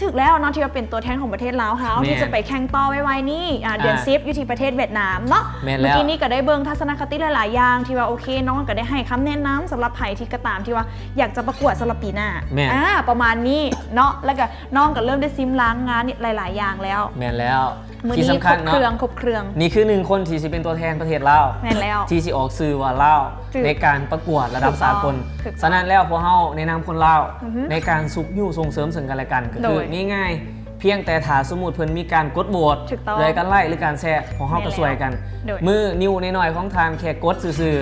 ຖືກແລ້ວເນາະ ທີ່ວ່າເປັນຕົວແທນຂອງປະເທດລາວເຮົາ ແມ່ນ ທີ່ຈະໄປແຂ່ງຕໍ່ໄວໆນີ້ ອ່າ ເດືອນ ອ່າ ສິບ ຢູ່ທີ່ປະເທດຫວຽດນາມເນາະ ແມ່ນແລ້ວ ເມື່ອກີ້ນີ້ກໍໄດ້ເບິ່ງທັດສະນະຄະຕິຫຼາຍໆຢ່າງ ທີ່ວ່າໂອເຄ ນ້ອງກໍໄດ້ໃຫ້ຄຳແນະນຳສຳລັບໃຜທີ່ກໍຕາມທີ່ວ່າຢາກຈະປະກວດສຳລັບປີໜ້າ ແມ່ນ ອ່າ ປະມານນີ້ເນາະ ແລ້ວກໍນ້ອງກໍເລີ່ມໄດ້ຊິມລາງງານຫຼາຍໆຢ່າງແລ້ວ ແມ່ນແລ້ວ ມື້ນີ້ ທີ່ສຳຄັນເນາະ ຄົບເຄື່ອງ ຄົບເຄື່ອງ ນີ້ຄືໜຶ່ງຄົນທີ່ຊິເປັນຕົວແທນປະເທດລາວ ແມ່ນແລ້ວ ທີ່ຊິອອກຊື່ວ່າລາວ ຖືກ ໃນການປະກວດລະດັບສາກົນ ຖືກຕ້ອງ ສະນັ້ນແລ້ວ ພວກເຮົາໃນນາມຄົນລາວ ອືຮຶ ໃນການຊຸກຍູ້ສົ່ງເສີມເຊິ່ງກັນແລະກັນ ກໍຄື ໂດຍ ງ່າຍໆ ພຽງແຕ່ຖ້າສົມມຸດເພິ່ນມີການກົດໂຫວດ ຖືກຕ້ອງ ແລະ ການໄລຄ໌ ຫຼື ການແຊ ພວກເຮົາກໍຊ່ວຍກັນ ແມ່ນແລ້ວ ໂດຍ ມືນິ້ວນ້ອຍໆຂອງທ່ານແຄ່ກົດຊື່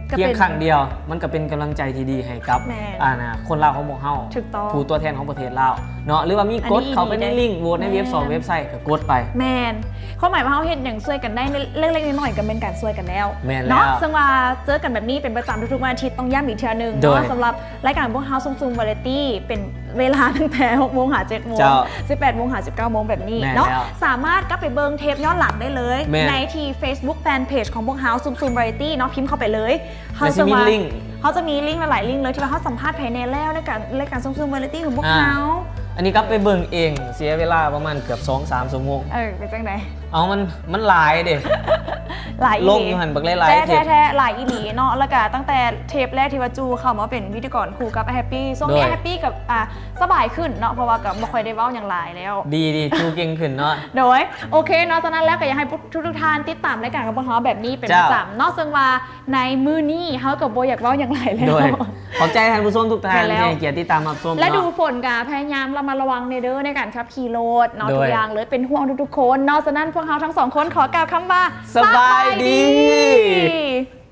ໆ ກໍເປັນ ພຽງຄັ້ງດຽວ ມັນກໍເປັນກຳລັງໃຈທີ່ດີໃຫ້ກັບ ແມ່ນ ອ່າ ນະ ຄົນລາວຂອງພວກເຮົາ ຖືກຕ້ອງ ຜູ້ຕົວແທນຂອງປະເທດລາວເນາະ ຫຼືວ່າມີກົດເຂົ້າໄປໃນລິ້ງໂຫວດໃນເວັບສອງ ແມ່ນ ເວັບໄຊ ກໍກົດໄປ ແມ່ນ ຄວາມໝາຍວ່າເຮົາເຮັດຫຍັງຊ່ວຍກັນໄດ້ເລັກໆນ້ອຍໆ ກໍແມ່ນການຊ່ວຍກັນແລ້ວ ແມ່ນແລ້ວ ເນາະ ເຊິ່ງວ່າເຈີກັນແບບນີ້ເປັນປະຈຳທຸກໆວັນອາທິດ ຕ້ອງຢ້ຳອີກເທື່ອໜຶ່ງ ໂດຍ ເນາະ ສຳລັບລາຍການພວກເຮົາຊຸ່ມໆວາໄຣຕີ ເປັນເວລາຕັ້ງແຕ່ຫົກໂມງຫາເຈັດໂມງ ເຈົ້າ ສິບແປດໂມງຫາສິບເກົ້າໂມງແບບນີ້ເນາະ ແມ່ນແລ້ວ ສາມາດກັບໄປເບິ່ງເທບຍ້ອນຫຼັງໄດ້ເລີຍ ແມ່ນ ໃນທີ່ Facebook Fan Page ຂອງພວກເຮົາ ຊຸ່ມໆວາໄຣຕີເນາະ ພິມເຂົ້າໄປເລີຍ ເຮົາຈະມີລິ້ງ ເຮົາຈະມີລິ້ງຫຼາຍໆລິ້ງເລີຍ ທີ່ວ່າເຮົາສຳພາດໃຜແດ່ແລ້ວໃນການ ລາຍການຊຸ່ມໆວາໄຣຕີຂອງພວກເຮົາ ອ່າ ອັນນີ້ກັບໄປເບິ່ງເອງ ເສຍເວລາປະມານເກືອບສອງສາມຊົ່ວໂມງ ເອີ ເປັນຈັ່ງໃດ? ເອົາ ມັນ ມັນຫຼາຍເດ້ ຫຼາຍອີ່ຫຼີ ລົງຢູ່ຫັ້ນບັກຫຼາຍໆ ແທ້ໆ ເທບ ແທ້ໆ ຫຼາຍອີ່ຫຼີເນາະ ແລ້ວກະຕັ້ງແຕ່ເທບແລກທີ່ວ່າຈູເຂົ້າມາເປັນພິທີກອນຄູ່ກັບອ້າຍແຮັບປີ ຊ່ວງນີ້ ໂດຍ ອ້າຍແຮັບປີກໍ ອ່າ ສະບາຍຂຶ້ນເນາະ ເພາະວ່າກໍບໍ່ຄ່ອຍໄດ້ເວົ້າຫຍັງຫຼາຍແລ້ວ ດີໆ ຈູເກັ່ງຂຶ້ນເນາະ ໂດຍ ໂອເຄເນາະ ສະນັ້ນແລ້ວກໍຢາກໃຫ້ທຸກໆທ່ານຕິດຕາມລາຍການຂອງພວກເຮົາແບບນີ້ເປັນ ເຈົ້າ ປະຈຳເນາະ ເຊິ່ງວ່າ ໃນມື້ນີ້ເຮົາກໍບໍ່ຢາກເວົ້າຫຍັງຫຼາຍແລ້ວ ໂດຍ ຂອບໃຈທ່ານຜູ້ຊົມທຸກທ່ານ ແມ່ນແລ້ວ ທີ່ໃຫ້ກຽດຕິດຕາມຮັບຊົມ ລະດູຝົນກໍພະຍາຍາມລະມັດລະວັງແດ່ເດີ ໃນການຂັບຂີ່ລົດເນາະ ໂດຍ ທຸກຢ່າງເລີຍ ເປັນຫ່ວງທຸກໆຄົນເນາະ ສະນັ້ນພວກເຮົາທັງສອງຄົນຂໍກ່າວຄຳວ່າ ສະບາຍດີ ສະບາຍດີ